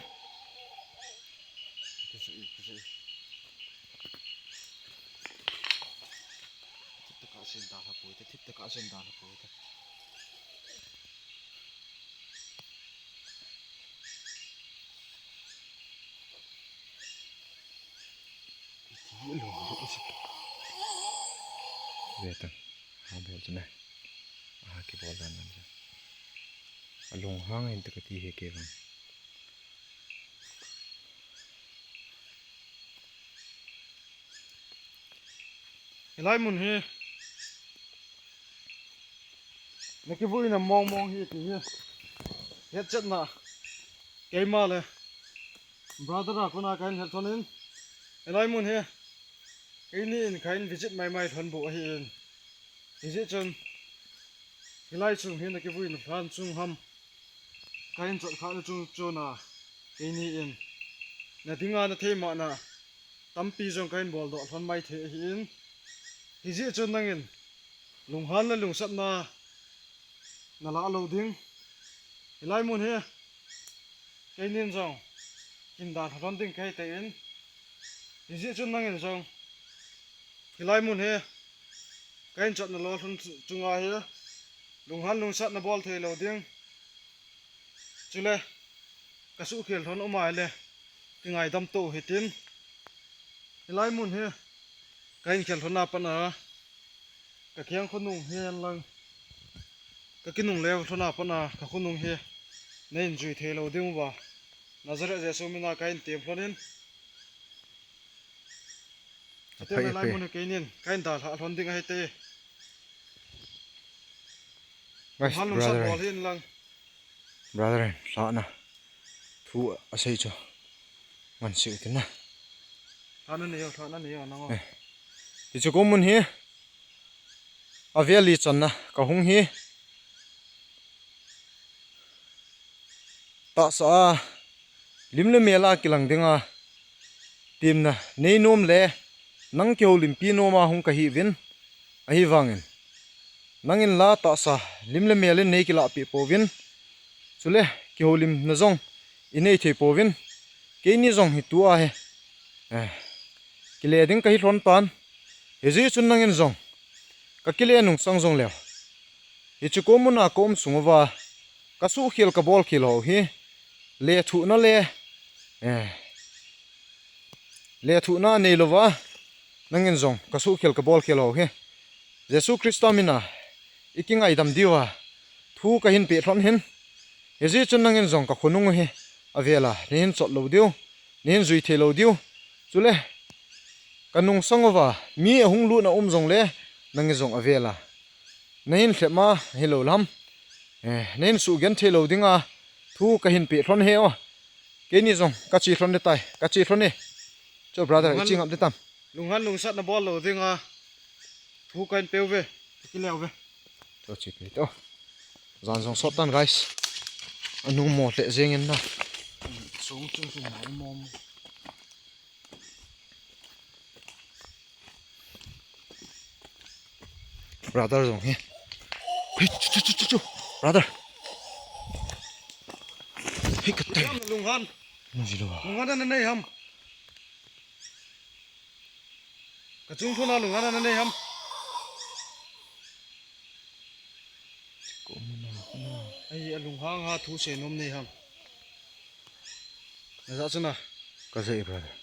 Thip taka sen da la poi ta, thip taka sen da la poi ta. Ve ta. Ha bol chu na. Ha kibol dan dan chu. Alung hang in ta kati he kei vang. Hilai mun hi. Na kivuina mong mong hi ti hi. Hetchetna. Keima le. Brother a kona kahin hel thon in. Hilai mun hi. Keini in kahin visit mai mai thon bu ahi in. Hijeh chun. Hilai chung hi na kivuina lhan chung ham. Kahin chot kha na chung chuna. Keini in. Na dinga na thei ma na. Tampi jong kahin bol doh lhon mai thei ahi in. Hijeh chun nangin lunghan le lungsatna na la lo ding. Hilai mun hi keinin jong kin dan lhon ding kahi te in. Hijeh chun nangin jong hilai mun hi kahin chat na lo lhon chunga hi lunghan lungsat na bol thei lo ding. Chule ka suhkhel lhon um a le, kingaidam to hitin. Hilai mun hi, ka inkhel lhon a pat a, ka kiang khonung hi hen lang. Ka kinungle lhon a pat a ka khonung hi na hin jui thei lou ding uva, Nazareth Jesu min a ka hin tem lhon in. Ka tem lai mun hi kei nin ka hin dalha lhon ding ahi te. Guys, brother, brother in lhahna thu asei chu ngan sei u tin na. Lhahna nei o, lhahna nei o, nang o. Eh. Hiche ko mun hi avel li channa ka hung hi. Tahsa a lim le mel a kilang dinga temna nei nom le nang kihoulimpi nom a hung ka hi uvin, ahivangin nangin la tahsa lim le mel in nei kilahpeh pouvin, chule kihoulimna jong i nei thei pouvin, keini jong hi tua hi, eh, kile ding ka hi lhon tan. Hijeh chun nangin jong ka kile nungsang jong leu, hiche ko mun a ka um sung uva ka suhkhel ka bolkhel ho hi lethuhna le, eh, lethuhna nei louva nangin jong ka suhkhel ka bolkhel ho hi Jesu Christa min a i kingaidam diuva thu ka hin peh lhon hin. Hijeh chun nangin jong ka khonung u hi avel a nei hin chot lou diu, nei hin jui thei lou diu. Chule ka nungsang uva mi ahung lut na um jong le nangin jong avel a na hin lhep ma hilou lam, eh, na hin suhgenthei lou dinga thu ka hin peh lhon hi o. Keini jong ka che lhon ding tai, ka che lhon e. Cho brother, i che ngap ding tam? Lunghan lungsat na bol lou dinga thu ka hin peh uve, ka kile uve. Cho che peh to. Jan jong sot tan, guys. Anung mo le jeng in na. Sung chung chung nai mo mo. Brother jong hi. Hey, chu, chu, chu, chu, chu. Brother. Hey, ka tai. Lunghan. Lunghan ana nei ham? Ka chung thona lunghan ana nei ham? Ai, alunghang a thu seinom nei ham? Na ja chuna. Ka ja e, brother.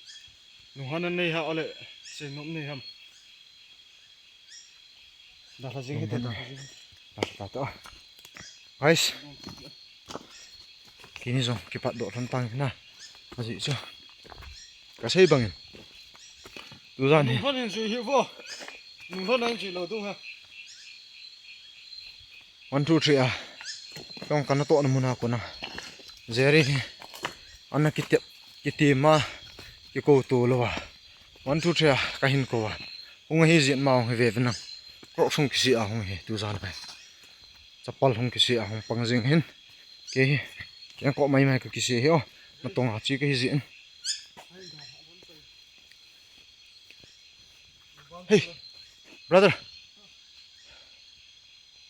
Lunghan ana nei ha, ole seinom nei ham? Dalha jing hite, dalha jing hite. Dalha ta to. Guys. Keini jong kipatdoh lhon tang na. Ajeh chu ka sei bangin, tujan hi. Nunghan in jui hi vo. Nunghan in jui lou dung ha. One, two, three a. Tong kana tohna mun a kona Jerry hi ana kitep, kitem a, kikou to louva. One, two, three a ka hin kou a. Hung ahi jeh in ama hung hi ve ve nang. Crocs hung kise a hung hi tujan a. Chapal hung kise a hung pang jing hin. Kei hi kengkoh mai mai ka kise hi o. Natong a che ka hi jeh in. Hey, brother.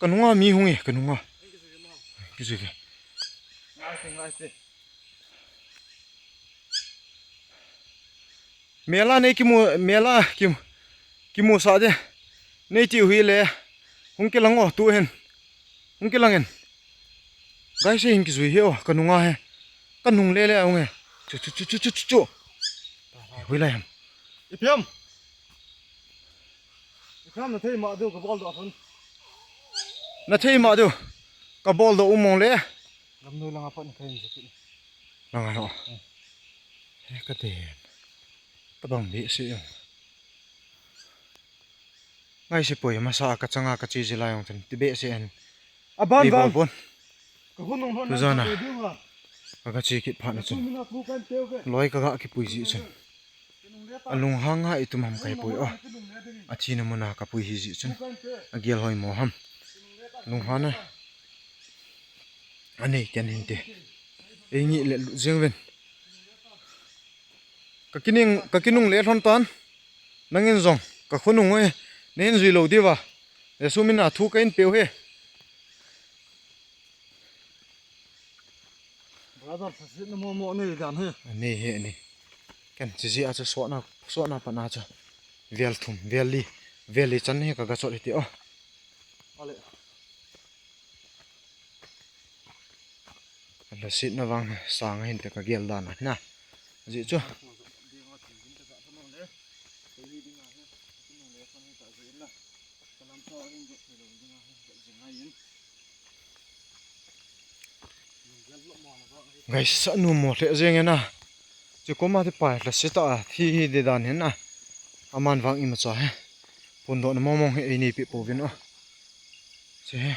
Ka nunga mi hung e, ka nunga. Kijui ve. Mela nei kimu, mela kim, kimusah de. Nei tiu hile. Hung kilang o, tu hin. Hung kilang in. Guys, hin kijui hi o, ka nunga hi. Ka nung le le a hung e. Chu, chu, chu. Hoilai ham? Ipi ham? Ipi ham na thei ma diu ka bol doh thun. Na thei ma diu ka bol doh u mong le. Lamnoi langa pat na thei in jikit. Langa lo. Hmm. He ka den. Ka bang behseh jong. Ngai se poi, masa a ka changa ka che jila jong ten ti behseh hen. Aban bol ban. Bon. Ka hun nung hon. Tujan a. Ka ga che kit phat na chun. Loi ka ga kipui jeh chun. Alunghang a itum ham kahi poi o. Athina mun a kapui hi jeh chun. Agel hoimo ham. Lunghan a. Anei ken hinte. Ei ngih le lut jeng uvin. Ka kining, ka kinungle lhon tan. Nangin jong ka khonung u hi nei hin jui lou diuva. Jesu min a thu ka hin peh u hi. Brother, thase na mo mo nei dan hi. Nei hi, nei. Ken chiji a chu sotna, sotna pat na chu. Vel thum, vel li, vel li chan hi ka ga chot hite o. Ale. Lhasetna vang sang a hinte ka gel dan a na. Ajeh chu. Dinga thil din ka ja thano le. Kei hi dinga hi. Kei nung le khan hi ta jeh in na. Ka lam sa hin jot thei lou dinga hi. Ka jing ngai in. Guys, anu mo lheh jeng e na. Chi koma ti pai la sita a thi hi de dan hin na. Aman vang ima cha he. Pun do na mong mong he ei nei pe po vin o. Che he.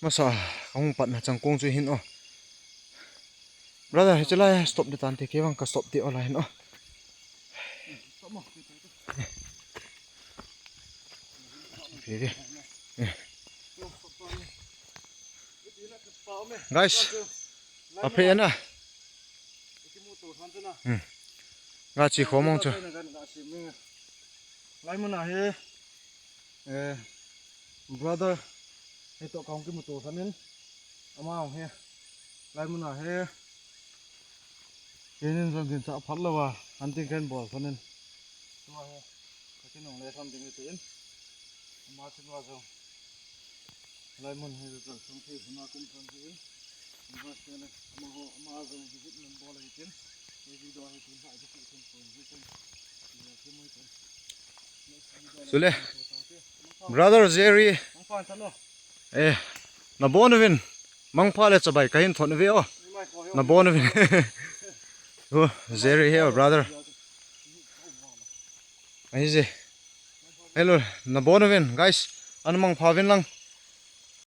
Masa ka hung pat na chang kong chu hin o. Brother, he chalai stop de tan te ke vang ka stop te o la hin o. Guys, a phe na. Hmm. Nga chi kho mong chu. Lai mun a he, eh, brother, he to kong ki mu to sanin. Ama he. Lai mun a he. Kenin jong din cha phat lo va, hunting ken bol sanin. Tua he, ka kinong le sam ding te in. Ama chin va jong. Lai mun hi ka sung thei huna kum thang hi. Ni va se le, ama ho, ama jong visit man bol hi tin. Ni video hi tin ha ji tin tin visit. Ni ki mu tin. Sule. Brother Jerry. Mangpha chan o. Eh, na bon vin. Mangpha le chabai ka hin thon ve o. Ni mai ko yo. Na bon vin. Oh, Jerry here, brother. Ahi je. Hello, na bon vin, guys. An mangpha vin lang.